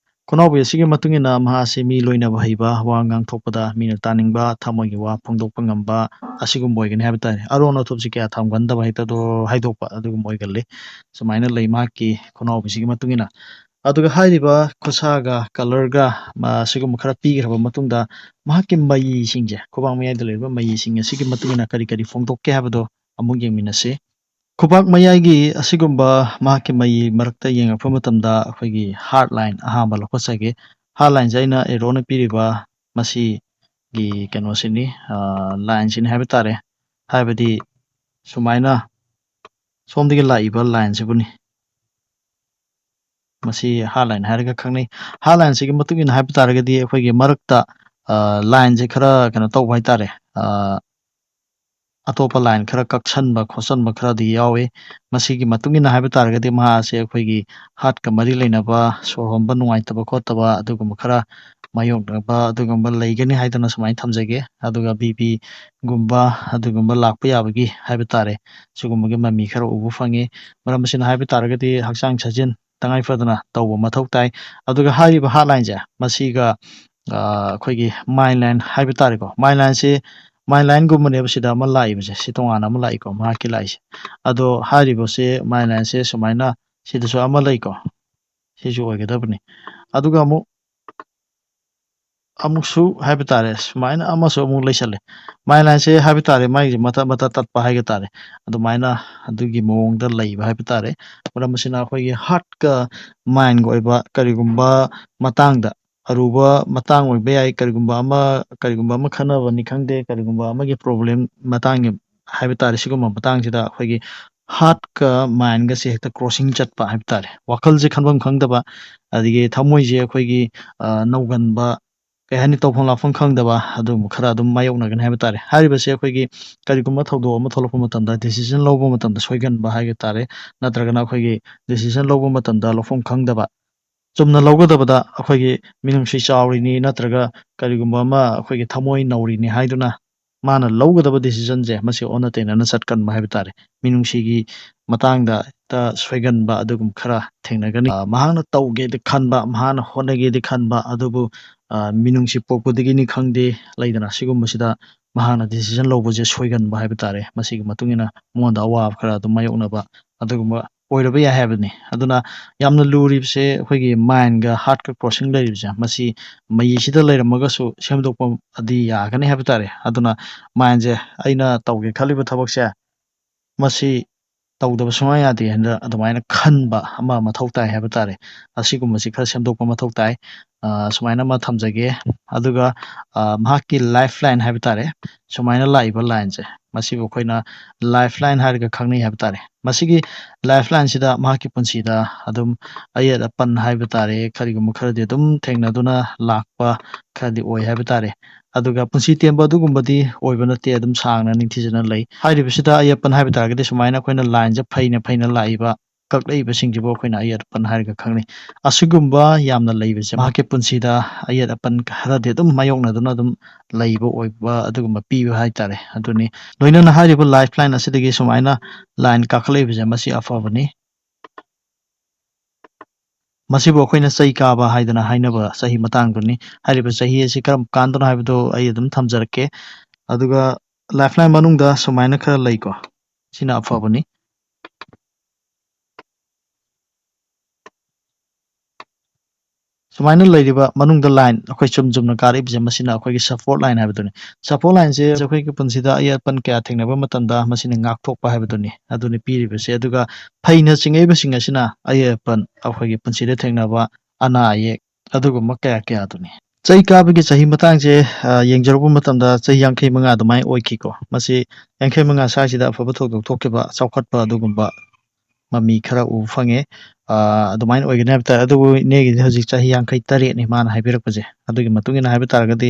ꯈꯨꯅꯥꯎꯕꯤ ꯑꯁꯤꯒꯤ ꯃꯇꯨꯡ ꯏꯟꯅ ꯃꯍꯥꯛ ꯑꯁꯤ ꯃꯤ ꯂꯣꯏꯅꯕ ꯍꯩꯕ, ꯋꯥ ꯉꯥꯡꯊꯣꯛꯄꯗ ꯃꯤꯅ ꯇꯥꯅꯤꯡꯕ, ꯊꯃꯣꯏꯒꯤ ꯋꯥ ꯐꯣꯡꯗꯣꯛꯄ ꯉꯝꯕ ꯑꯁꯤꯒꯨꯝꯕ ꯑꯣꯏꯒꯅꯤ ꯍꯥꯏꯕ ꯇꯥꯔꯦ꯫ ꯑꯔꯣꯟ ꯑꯊꯨꯞꯁꯤ ꯀꯌꯥ ꯊꯝꯒꯟꯗꯕ, ꯍꯦꯛꯇ ꯑꯗꯨ ꯍꯥꯏꯗꯣꯛꯄ ꯑꯗꯨꯒꯨꯝꯕ ꯑꯣꯏꯒꯜꯂꯤ꯫ ꯁꯨꯃꯥꯏꯅ ꯂꯩ ꯃꯍꯥꯛꯀꯤ ꯈꯨꯅꯥꯎꯕꯤꯁꯤꯒꯤ ꯃꯇꯨꯡ ꯏꯟꯅ꯫ ꯑꯗꯨꯒ ꯍꯥꯏꯔꯤꯕ ꯈꯨꯠꯁꯥꯒ colourꯒ, ꯃ-, ꯑꯁꯤꯒꯨꯝꯕ ꯈꯔ ꯄꯤꯈ꯭ꯔꯕ ꯃꯇꯨꯡꯗ ꯃꯍꯥꯛꯀꯤ ꯃꯌꯤꯁꯤꯡꯁꯦ, ꯈꯨꯕꯥꯛ ꯃꯌꯥꯏꯗ ꯂꯩꯔꯤꯕ ꯃꯌꯤꯁꯤꯡ ꯑꯁꯤꯒꯤ ꯃꯇꯨꯡ ꯏꯟꯅ ꯀꯔꯤ ꯀꯔꯤ ꯐꯣꯡꯗꯣꯛꯀꯦ ꯍꯥꯏꯕꯗꯣ ꯑꯃꯨꯛ ꯌꯦꯡꯃꯤꯟꯅꯁꯤ꯫ ꯈꯨꯕꯥꯛ ꯃꯌꯥꯏꯒꯤ ꯑꯁꯤꯒꯨꯝꯕ ꯃꯍꯥꯛꯀꯤ ꯃꯌꯤ ꯃꯔꯛꯇ ꯌꯦꯡꯉꯛꯄ ꯃꯇꯝꯗ ꯑꯩꯈꯣꯏꯒꯤ heart line ꯑꯍꯥꯟꯕ ꯂꯧꯈꯠꯆꯒꯦ꯫ Heart lineꯁꯦ ꯑꯩꯅ arrowꯅ ꯄꯤꯔꯤꯕ ꯃꯁꯤꯒꯤ ꯀꯩꯅꯣꯁꯤꯅꯤ, ꯑ, lineꯁꯤꯅꯤ ꯍꯥꯏꯕ ꯇꯥꯔꯦ꯫ ꯍꯥꯏꯕꯗꯤ ꯁꯨꯃꯥꯏꯅ ꯁꯣꯝꯗꯒꯤ ꯂꯥꯛꯏꯕ lineꯁꯤꯕꯨꯅꯤ꯫ ꯃꯁꯤ heart line ꯍꯥꯏꯔꯒ ꯈꯪꯅꯩ꯫ Heart lineꯁꯤꯒꯤ ꯃꯇꯨꯡ ꯏꯟꯅ ꯍꯥꯏꯕ ꯇꯥꯔꯒꯗꯤ ꯑꯩꯈꯣꯏꯒꯤ ꯃꯔꯛꯇ, ꯑ, lineꯁꯦ ꯈꯔ ꯀꯩꯅꯣ ꯇꯧꯕ ꯍꯥꯏ ꯇꯥꯔꯦ꯫ ꯑ, ꯑꯇꯣꯞꯄ line ꯈꯔ ꯀꯛꯁꯟꯕ ꯈꯣꯠꯆꯟꯕ ꯈꯔꯗꯤ ꯌꯥꯎꯏ꯫ ꯃꯁꯤꯒꯤ ꯃꯇꯨꯡ ꯏꯟꯅ ꯍꯥꯏꯕ ꯇꯥꯔꯒꯗꯤ ꯃꯍꯥꯛ ꯑꯁꯦ ꯑꯩꯈꯣꯏꯒꯤ heartꯀ ꯃꯔꯤ ꯂꯩꯅꯕ, ꯁꯣꯔ ꯍꯣꯟꯕ ꯅꯨꯡꯉꯥꯏꯇꯕ ꯈꯣꯠꯇꯕ ꯑꯗꯨꯒꯨꯝꯕ ꯈꯔ ꯃꯥꯌꯣꯛꯅꯕ ꯑꯗꯨꯒꯨꯝꯕ ꯂꯩꯒꯅꯤ ꯍꯥꯏꯗꯅ ꯁꯨꯃꯥꯏꯅ ꯊꯝꯖꯒꯦ꯫ ꯑꯗꯨꯒ BPꯒꯨꯝꯕ ꯑꯗꯨꯒꯨꯝꯕ ꯂꯥꯛꯄ ꯌꯥꯕꯒꯤ ꯍꯥꯏꯕ ꯇꯥꯔꯦ, ꯁꯤꯒꯨꯝꯕꯒꯤ ꯃꯃꯤ ꯈꯔ ꯎꯕ ꯐꯪꯉꯤ꯫ ꯃꯔꯝ ꯑꯁꯤꯅ ꯍꯥꯏꯕ ꯇꯥꯔꯒꯗꯤ ꯍꯛꯆꯥꯡ ꯁꯥꯖꯦꯜ ꯇꯉꯥꯏ ꯐꯗꯅ ꯇꯧꯕ ꯃꯊꯧ ꯇꯥꯏ꯫ ꯑꯗꯨꯒ ꯍꯥꯏꯔꯤꯕ heart lineꯁꯦ ꯃꯁꯤꯒ, ꯑ, ꯑꯩꯈꯣꯏꯒꯤ mind line ꯍꯥꯏꯕ ꯇꯥꯔꯦꯀꯣ, mind lineꯁꯦ, mind lineꯒꯨꯝꯕꯅꯦꯕ ꯁꯤꯗ ꯑꯃ ꯂꯥꯛꯏꯕꯁꯦ, ꯁꯤ ꯇꯣꯉꯥꯟꯅ ꯑꯃ ꯂꯥꯛꯏꯀꯣ ꯃꯍꯥꯛꯀꯤ ꯂꯥꯛꯏꯁꯦ꯫ ꯑꯗꯣ ꯍꯥꯏꯔꯤꯕꯁꯦ mind lineꯁꯦ ꯁꯨꯃꯥꯏꯅ ꯁꯤꯗꯁꯨ ꯑꯃ ꯂꯩꯀꯣ, ꯁꯤꯁꯨ ꯑꯣꯏꯒꯗꯕꯅꯤ꯫ ꯑꯗꯨꯒ ꯑꯃꯨꯛ ꯑꯃꯨꯛꯁꯨ ꯍꯥꯏꯕ ꯇꯥꯔꯦ, ꯁꯨꯃꯥꯏꯅ ꯑꯃꯁꯨ ꯑꯃꯨꯛ ꯂꯩꯁꯜꯂꯦ꯫ Mind lineꯁꯦ ꯍꯥꯏꯕ ꯇꯥꯔꯦ, ꯃꯥꯒꯤꯁꯦ ꯃꯇꯠ ꯃꯇꯠ ꯇꯠꯄ ꯍꯥꯏꯕ ꯇꯥꯔꯦ꯫ ꯑꯗꯨꯃꯥꯏꯅ ꯑꯗꯨꯒꯤ ꯃꯑꯣꯡꯗ ꯂꯩꯕ ꯍꯥꯏꯕ ꯇꯥꯔꯦ꯫ ꯃꯔꯝ ꯑꯁꯤꯅ ꯑꯩꯈꯣꯏꯒꯤ heartꯀ mindꯒ ꯑꯣꯏꯕ ꯀꯔꯤꯒꯨꯝꯕ ꯃꯇꯥꯡꯗ, ꯑꯔꯨꯕ ꯃꯇꯥꯡ ꯑꯣꯏꯕ ꯌꯥꯏ, ꯀꯔꯤꯒꯨꯝꯕ ꯑꯃ, ꯀꯔꯤꯒꯨꯝꯕ ꯑꯃ ꯈꯟꯅꯕꯅꯤ ꯈꯪꯗꯦ, ꯀꯔꯤꯒꯨꯝꯕ ꯑꯃꯒꯤ problem ꯃꯇꯥꯡꯒꯤ ꯍꯥꯏꯕ ꯇꯥꯔꯦ, ꯁꯤꯒꯨꯝꯕ ꯃꯇꯥꯡꯁꯤꯗ ꯑꯩꯈꯣꯏꯒꯤ heartꯀ mindꯒꯁꯦ ꯍꯦꯛꯇ crossing ꯆꯠꯄ ꯍꯥꯏꯕ ꯇꯥꯔꯦ꯫ ꯋꯥꯈꯜꯁꯦ ꯈꯟꯐꯝ ꯈꯪꯗꯕ, ꯑꯗꯒꯤ ꯊꯃꯣꯏꯁꯦ ꯑꯩꯈꯣꯏꯒꯤ, ꯑ, ꯅꯧꯒꯟꯕ, ꯀꯩ ꯍꯥꯏꯅꯤ, ꯇꯧꯐꯝ ꯂꯥꯛꯐꯝ ꯈꯪꯗꯕ ꯑꯗꯨꯒꯨꯝꯕ ꯈꯔ ꯑꯗꯨꯝ ꯃꯥꯌꯣꯛꯅꯒꯅꯤ ꯍꯥꯏꯕ ꯇꯥꯔꯦ꯫ ꯍꯥꯏꯔꯤꯕꯁꯦ ꯑꯩꯈꯣꯏꯒꯤ ꯀꯔꯤꯒꯨꯝꯕ ꯊꯧꯗꯣꯛ ꯑꯃ ꯊꯣꯛꯂꯛꯄ ꯃꯇꯝꯗ decision ꯂꯧꯕ ꯃꯇꯝꯗ ꯁꯣꯏꯒꯟꯕ ꯍꯥꯏꯕ ꯇꯥꯔꯦ, ꯅꯠꯇ꯭ꯔꯒꯅ ꯑꯩꯈꯣꯏꯒꯤ decision ꯂꯧꯕ ꯃꯇꯝꯗ ꯂꯧꯐꯝ ꯈꯪꯗꯕ, ꯆꯨꯝꯅ ꯂꯧꯒꯗꯕꯗ ꯑꯩꯈꯣꯏꯒꯤ ꯃꯤꯅꯨꯡꯁꯤ ꯆꯥꯎꯔꯤꯅꯤ ꯅꯠꯇ꯭ꯔꯒ ꯀꯔꯤꯒꯨꯝꯕ ꯑꯃ ꯑꯩꯈꯣꯏꯒꯤ ꯊꯃꯣꯏ ꯅꯧꯔꯤꯅꯤ ꯍꯥꯏꯗꯨꯅ ꯃꯥꯅ ꯂꯧꯒꯗꯕ decisionꯁꯦ ꯃꯁꯤ ꯑꯣꯟꯅ ꯇꯩꯅꯅ ꯆꯠꯀꯟꯕ ꯍꯥꯏꯕ ꯇꯥꯔꯦ꯫ ꯃꯤꯅꯨꯡꯁꯤꯒꯤ, ꯃꯇꯥꯡꯗ ꯍꯦꯛꯇ ꯁꯣꯏꯒꯟꯕ ꯑꯗꯨꯒꯨꯝꯕ ꯈꯔ ꯊꯦꯡꯅꯒꯅꯤ꯫ ꯑ, ꯃꯍꯥꯛꯅ ꯇꯧꯒꯦꯗꯤ ꯈꯟꯕ, ꯃꯍꯥꯛꯅ ꯍꯣꯠꯅꯒꯦꯗꯤ ꯈꯟꯕ, ꯑꯗꯨꯕꯨ, ꯑ, ꯃꯤꯅꯨꯡꯁꯤ ꯄꯣꯛꯄꯗꯒꯤꯅꯤ ꯈꯪꯗꯦ, ꯂꯩꯗꯅ, ꯁꯤꯒꯨꯝꯕꯁꯤꯗ ꯃꯍꯥꯛꯅ decision ꯂꯧꯕꯁꯦ ꯁꯣꯏꯒꯟꯕ ꯍꯥꯏꯕ ꯇꯥꯔꯦ꯫ ꯃꯁꯤꯒꯤ ꯃꯇꯨꯡ ꯏꯟꯅ ꯃꯉꯣꯟꯗ ꯑꯋꯥꯕ ꯈꯔ ꯑꯗꯨꯝ ꯃꯥꯌꯣꯛꯅꯕ ꯑꯗꯨꯒꯨꯝꯕ ꯑꯣꯏꯔꯕ ꯌꯥꯏ ꯍꯥꯏꯕꯅꯤ꯫ ꯑꯗꯨꯅ ꯌꯥꯝꯅ ꯂꯨꯔꯤꯕꯁꯦ ꯑꯩꯈꯣꯏꯒꯤ mindꯒ heartꯀ crossing ꯂꯩꯔꯤꯕꯁꯦ, ꯃꯁꯤ ꯃꯌꯤꯁꯤꯗ ꯂꯩꯔꯝꯃꯒꯁꯨ ꯁꯦꯝꯗꯣꯛꯄꯗꯤ ꯌꯥꯒꯅꯤ ꯍꯥꯏꯕ ꯇꯥꯔꯦ꯫ ꯑꯗꯨꯅ mindꯁꯦ, ꯑꯩꯅ ꯇꯧꯒꯦ ꯈꯜꯂꯤꯕ ꯊꯕꯛꯁꯦ, ꯃꯁꯤ ꯇꯧꯗꯕ ꯁꯨꯡꯌꯥ ꯌꯥꯗꯦ ꯍꯥꯏꯅ ꯑꯗꯨꯃꯥꯏꯅ ꯈꯟꯕ ꯑꯃ ꯃꯊꯧ ꯇꯥꯏ ꯍꯥꯏꯕ ꯇꯥꯔꯦ꯫ ꯑꯁꯤꯒꯨꯝꯕꯁꯤ ꯈꯔ ꯁꯦꯝꯗꯣꯛꯄ ꯃꯊꯧ ꯇꯥꯏ꯫ ꯑ, ꯁꯨꯃꯥꯏꯅ ꯑꯃ ꯊꯝꯖꯒꯦ꯫ ꯑꯗꯨꯒ, ꯑ, ꯃꯍꯥꯛꯀꯤ lifeline ꯍꯥꯏꯕ ꯇꯥꯔꯦ, ꯁꯨꯃꯥꯏꯅ ꯂꯥꯛꯏꯕ lineꯁꯦ, ꯃꯁꯤꯕꯨ ꯑꯩꯈꯣꯏꯅ lifeline ꯍꯥꯏꯔꯒ ꯈꯪꯅꯩ ꯍꯥꯏꯕ ꯇꯥꯔꯦ꯫ ꯃꯁꯤꯒꯤ lifelineꯁꯤꯗ ꯃꯍꯥꯛꯀꯤ ꯄꯨꯟꯁꯤꯗ ꯑꯗꯨꯝ ꯑꯌꯦꯠ ꯑꯄꯟ ꯍꯥꯏꯕ ꯇꯥꯔꯦ, ꯀꯔꯤꯒꯨꯝꯕ ꯈꯔꯗꯤ ꯑꯗꯨꯝ ꯊꯦꯡꯅꯗꯨꯅ ꯂꯥꯛꯄ ꯈꯔꯗꯤ ꯑꯣꯏ ꯍꯥꯏꯕ ꯇꯥꯔꯦ꯫ ꯑꯗꯨꯒ ꯄꯨꯟꯁꯤ ꯇꯦꯟꯕ ꯑꯗꯨꯒꯨꯝꯕꯗꯤ ꯑꯣꯏꯕ ꯅꯠꯇꯦ, ꯑꯗꯨꯝ ꯁꯥꯡꯅ ꯅꯤꯡꯊꯤꯖꯅ ꯂꯩ꯫ ꯍꯥꯏꯔꯤꯕꯁꯤꯗ ꯑꯌꯦꯠ ꯑꯄꯟ ꯍꯥꯏꯕ ꯇꯥꯔꯒꯗꯤ ꯁꯨꯃꯥꯏꯅ ꯑꯩꯈꯣꯏꯅ lineꯁꯦ ꯐꯩꯅ ꯐꯩꯅ ꯂꯥꯛꯏꯕ, ꯀꯛꯂꯛꯏꯕꯁꯤꯡꯁꯤꯕꯨ ꯑꯩꯈꯣꯏꯅ ꯑꯌꯦꯠ ꯑꯄꯟ ꯍꯥꯏꯔꯒ ꯈꯪꯅꯩ꯫ ꯑꯁꯤꯒꯨꯝꯕ ꯌꯥꯝꯅ ꯂꯩꯕꯁꯦ ꯃꯍꯥꯛꯀꯤ ꯄꯨꯟꯁꯤꯗ ꯑꯌꯦꯠ ꯑꯄꯟ ꯈꯔꯗꯤ ꯑꯗꯨꯝ ꯃꯥꯌꯣꯛꯅꯗꯨꯅ ꯑꯗꯨꯝ ꯂꯩꯕ ꯑꯣꯏꯕ ꯑꯗꯨꯒꯨꯝꯕ ꯄꯤꯕ ꯍꯥꯏꯇꯥꯔꯦ꯫ ꯑꯗꯨꯅꯤ꯫ ꯂꯣꯏꯅꯅ ꯍꯥꯏꯔꯤꯕ lifeline ꯑꯁꯤꯗꯒꯤ ꯁꯨꯃꯥꯏꯅ line ꯀꯥꯈꯠꯂꯛꯏꯕꯁꯦ ꯃꯁꯤ ꯑꯐꯕꯅꯤ꯫ ꯃꯁꯤꯕꯨ ꯑꯩꯈꯣꯏꯅ ꯆꯩ ꯀꯥꯕ ꯍꯥꯏꯗꯅ ꯍꯥꯏꯅꯕ ꯆꯍꯤ ꯃꯇꯥꯡꯗꯨꯅꯤ꯫ ꯍꯥꯏꯔꯤꯕ ꯆꯍꯤ ꯑꯁꯤ ꯀꯔꯝ ꯀꯥꯟꯗꯅꯣ ꯍꯥꯏꯕꯗꯨ ꯑꯩ ꯑꯗꯨꯝ ꯊꯝꯖꯔꯛꯀꯦ꯫ ꯑꯗꯨꯒ lifeline ꯃꯅꯨꯡꯗ ꯁꯨꯃꯥꯏꯅ ꯈꯔ ꯂꯩꯀꯣ꯫ ꯁꯤꯅ ꯑꯐꯕꯅꯤ꯫ ꯁꯨꯃꯥꯏꯅ ꯂꯩꯔꯤꯕ ꯃꯅꯨꯡꯗ line ꯑꯩꯈꯣꯏ ꯆꯨꯝ ꯆꯨꯝꯅ ꯀꯥꯔꯛꯏꯕꯁꯦ, ꯃꯁꯤꯅ ꯑꯩꯈꯣꯏꯒꯤ support line ꯍꯥꯏꯕꯗꯨꯅꯤ꯫ Support lineꯁꯦ ꯑꯩꯈꯣꯏꯒꯤ ꯄꯨꯟꯁꯤꯗ ꯑꯌꯦꯠ ꯑꯄꯟ ꯀꯌꯥ ꯊꯦꯡꯅꯕ ꯃꯇꯝꯗ ꯃꯁꯤꯅ ꯉꯥꯛꯊꯣꯛꯄ ꯍꯥꯏꯕꯗꯨꯅꯤ꯫ ꯑꯗꯨꯅꯤ ꯄꯤꯔꯤꯕꯁꯦ꯫ ꯑꯗꯨꯒ ꯐꯩꯅ ꯆꯤꯡꯉꯛꯏꯕꯁꯤꯡ ꯑꯁꯤꯅ ꯑꯌꯦꯠ ꯑꯄꯟ, ꯑꯩꯈꯣꯏꯒꯤ ꯄꯨꯟꯁꯤꯗ ꯊꯦꯡꯅꯕ ꯑꯅꯥ ꯑꯌꯦꯛ, ꯑꯗꯨꯒꯨꯝꯕ ꯀꯌꯥ ꯀꯌꯥꯗꯨꯅꯤ꯫ ꯆꯩ ꯀꯥꯕꯒꯤ ꯆꯍꯤ ꯃꯇꯥꯡꯁꯦ, ꯑ, ꯌꯦꯡꯖꯔꯨꯕ ꯃꯇꯝꯗ ꯆꯍꯤ ꯌꯥꯡꯈꯩ ꯃꯉꯥ ꯑꯗꯨꯃꯥꯏꯅ ꯑꯣꯏꯈꯤꯀꯣ꯫ ꯃꯁꯤ ꯌꯥꯡꯈꯩ ꯃꯉꯥ ꯁ꯭ꯋꯥꯏꯁꯤꯗ ꯑꯐꯕ ꯊꯧꯗꯣꯛ ꯊꯣꯛꯈꯤꯕ, ꯆꯥꯎꯈꯠꯄ ꯑꯗꯨꯒꯨꯝꯕ ꯃꯃꯤ ꯈꯔ ꯎꯕ ꯐꯪꯉꯦ꯫ ꯑ, ꯑꯗꯨꯃꯥꯏꯅ ꯑꯣꯏꯒꯅꯤ ꯍꯥꯏꯕ ꯇꯥꯔꯦ꯫ ꯑꯗꯨꯕꯨ ꯏꯅꯦꯒꯤꯗꯤ ꯍꯧꯖꯤꯛ ꯆꯍꯤ ꯌꯥꯡꯈꯩ ꯇꯔꯦꯠꯅꯤ ꯃꯥꯅ ꯍꯥꯏꯕꯤꯔꯛꯄꯁꯦ꯫ ꯑꯗꯨꯒꯤ ꯃꯇꯨꯡ ꯏꯟꯅ ꯍꯥꯏꯕ ꯇꯥꯔꯒꯗꯤ,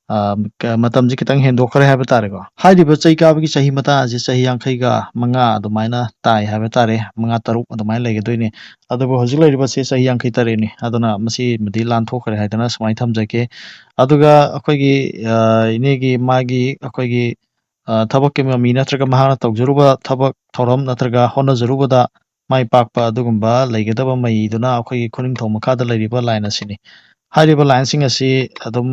ꯑ, ꯀ-, ꯃꯇꯝꯁꯦ ꯈꯤꯇꯪ ꯍꯦꯟꯗꯣꯛꯈ꯭ꯔꯦ ꯍꯥꯏꯕ ꯇꯥꯔꯦꯀꯣ꯫ ꯍꯥꯏꯔꯤꯕ ꯆꯩ ꯀꯥꯕꯒꯤ ꯆꯍꯤ ꯃꯇꯥꯡ ꯑꯁꯤ ꯆꯍꯤ ꯌꯥꯡꯈꯩꯒ ꯃꯉꯥ ꯑꯗꯨꯃꯥꯏꯅ ꯇꯥꯏ ꯍꯥꯏꯕ ꯇꯥꯔꯦ, ꯃꯉꯥ ꯇꯔꯨꯛ ꯑꯗꯨꯃꯥꯏꯅ ꯂꯩꯒꯗꯣꯏꯅꯤ꯫ ꯑꯗꯨꯕꯨ ꯍꯧꯖꯤꯛ ꯂꯩꯔꯤꯕꯁꯤ ꯆꯍꯤ ꯌꯥꯡꯈꯩ ꯇꯔꯦꯠꯅꯤ꯫ ꯑꯗꯨꯅ ꯃꯁꯤꯃꯗꯤ ꯂꯥꯟꯊꯣꯛꯈ꯭ꯔꯦ ꯍꯥꯏꯗꯅ ꯁꯨꯃꯥꯏꯅ ꯊꯝꯖꯒꯦ꯫ ꯑꯗꯨꯒ ꯑꯩꯈꯣꯏꯒꯤ, ꯑ, ꯏꯅꯦꯒꯤ ꯃꯥꯒꯤ ꯑꯩꯈꯣꯏꯒꯤ ꯑ, ꯊꯕꯛꯀꯤ ꯃꯃꯤ ꯅꯠꯇ꯭ꯔꯒ ꯃꯍꯥꯛꯅ ꯇꯧꯖꯔꯨꯕ ꯊꯕꯛ ꯊꯧꯔꯝ ꯅꯠꯇ꯭ꯔꯒ ꯍꯣꯠꯅꯖꯔꯨꯕꯗ ꯃꯥꯏ ꯄꯥꯛꯄ ꯑꯗꯨꯒꯨꯝꯕ ꯂꯩꯒꯗꯕ ꯃꯩꯗꯨꯅ ꯑꯩꯈꯣꯏꯒꯤ ꯈꯨꯅꯤꯡꯊꯧ ꯃꯈꯥꯗ ꯂꯩꯔꯤꯕ line ꯑꯁꯤꯅꯤ꯫ ꯍꯥꯏꯔꯤꯕ lineꯁꯤꯡ ꯑꯁꯤ ꯑꯗꯨꯝ,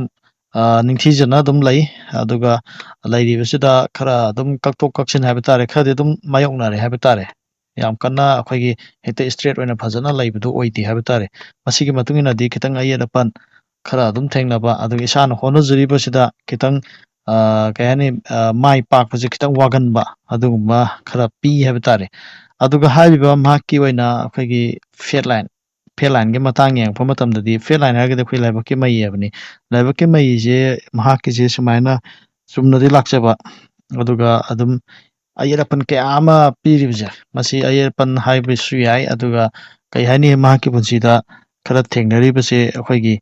ꯑ, ꯅꯤꯡꯊꯤꯖꯅ ꯑꯗꯨꯝ ꯂꯩ꯫ ꯑꯗꯨꯒ ꯂꯩꯔꯤꯕꯁꯤꯗ ꯈꯔ ꯑꯗꯨꯝ ꯀꯛꯊꯣꯛ ꯀꯛꯁꯤꯟ ꯍꯥꯏꯕ ꯇꯥꯔꯦ, ꯈꯔꯗꯤ ꯑꯗꯨꯝ ꯃꯥꯌꯣꯛꯅꯔꯦ ꯍꯥꯏꯕ ꯇꯥꯔꯦ꯫ ꯌꯥꯝ ꯀꯟꯅ ꯑꯩꯈꯣꯏꯒꯤ ꯍꯦꯛꯇ straight ꯑꯣꯏꯅ ꯐꯖꯅ ꯂꯩꯕꯗꯨ ꯑꯣꯏꯗꯦ ꯍꯥꯏꯕ ꯇꯥꯔꯦ꯫ ꯃꯁꯤꯒꯤ ꯃꯇꯨꯡ ꯏꯟꯅꯗꯤ ꯈꯤꯇꯪ ꯑꯌꯦꯠ ꯑꯄꯟ ꯈꯔ ꯑꯗꯨꯝ ꯊꯦꯡꯅꯕ, ꯑꯗꯨꯒ ꯏꯁꯥꯅ ꯍꯣꯠꯅꯖꯔꯤꯕꯁꯤꯗ ꯈꯤꯇꯪ, ꯑ, ꯀꯩ ꯍꯥꯏꯅꯤ, ꯑ, ꯃꯥꯏ ꯄꯥꯛꯄꯁꯦ ꯈꯤꯇꯪ ꯋꯥꯒꯟꯕ ꯑꯗꯨꯒꯨꯝꯕ ꯈꯔ ꯄꯤ ꯍꯥꯏꯕ ꯇꯥꯔꯦ꯫ ꯑꯗꯨꯒ ꯍꯥꯏꯔꯤꯕ ꯃꯍꯥꯛꯀꯤ ꯑꯣꯏꯅ ꯑꯩꯈꯣꯏꯒꯤ fat line, fat lineꯒꯤ ꯃꯇꯥꯡ ꯌꯦꯡꯉꯛꯄ ꯃꯇꯝꯗꯗꯤ, fat line ꯍꯥꯏꯔꯒꯗꯤ ꯑꯩꯈꯣꯏ ꯂꯥꯏꯕꯛꯀꯤ ꯃꯩ ꯍꯥꯏꯕꯅꯤ꯫ ꯂꯥꯏꯕꯛꯀꯤ ꯃꯩꯁꯦ ꯃꯍꯥꯛꯀꯤꯁꯦ ꯁꯨꯃꯥꯏꯅ ꯆꯨꯝꯅꯗꯤ ꯂꯥꯛꯆꯕ, ꯑꯗꯨꯒ ꯑꯗꯨꯝ ꯑꯌꯦꯠ ꯑꯄꯟ ꯀꯌꯥ ꯑꯃ ꯄꯤꯔꯤꯕꯁꯦ, ꯃꯁꯤ ꯑꯌꯦꯠ ꯑꯄꯟ ꯍꯥꯏꯕꯁꯨ ꯌꯥꯏ꯫ ꯑꯗꯨꯒ ꯀꯩ ꯍꯥꯏꯅꯤ, ꯃꯍꯥꯛꯀꯤ ꯄꯨꯟꯁꯤꯗ ꯈꯔ ꯊꯦꯡꯅꯔꯤꯕꯁꯦ ꯑꯩꯈꯣꯏꯒꯤ,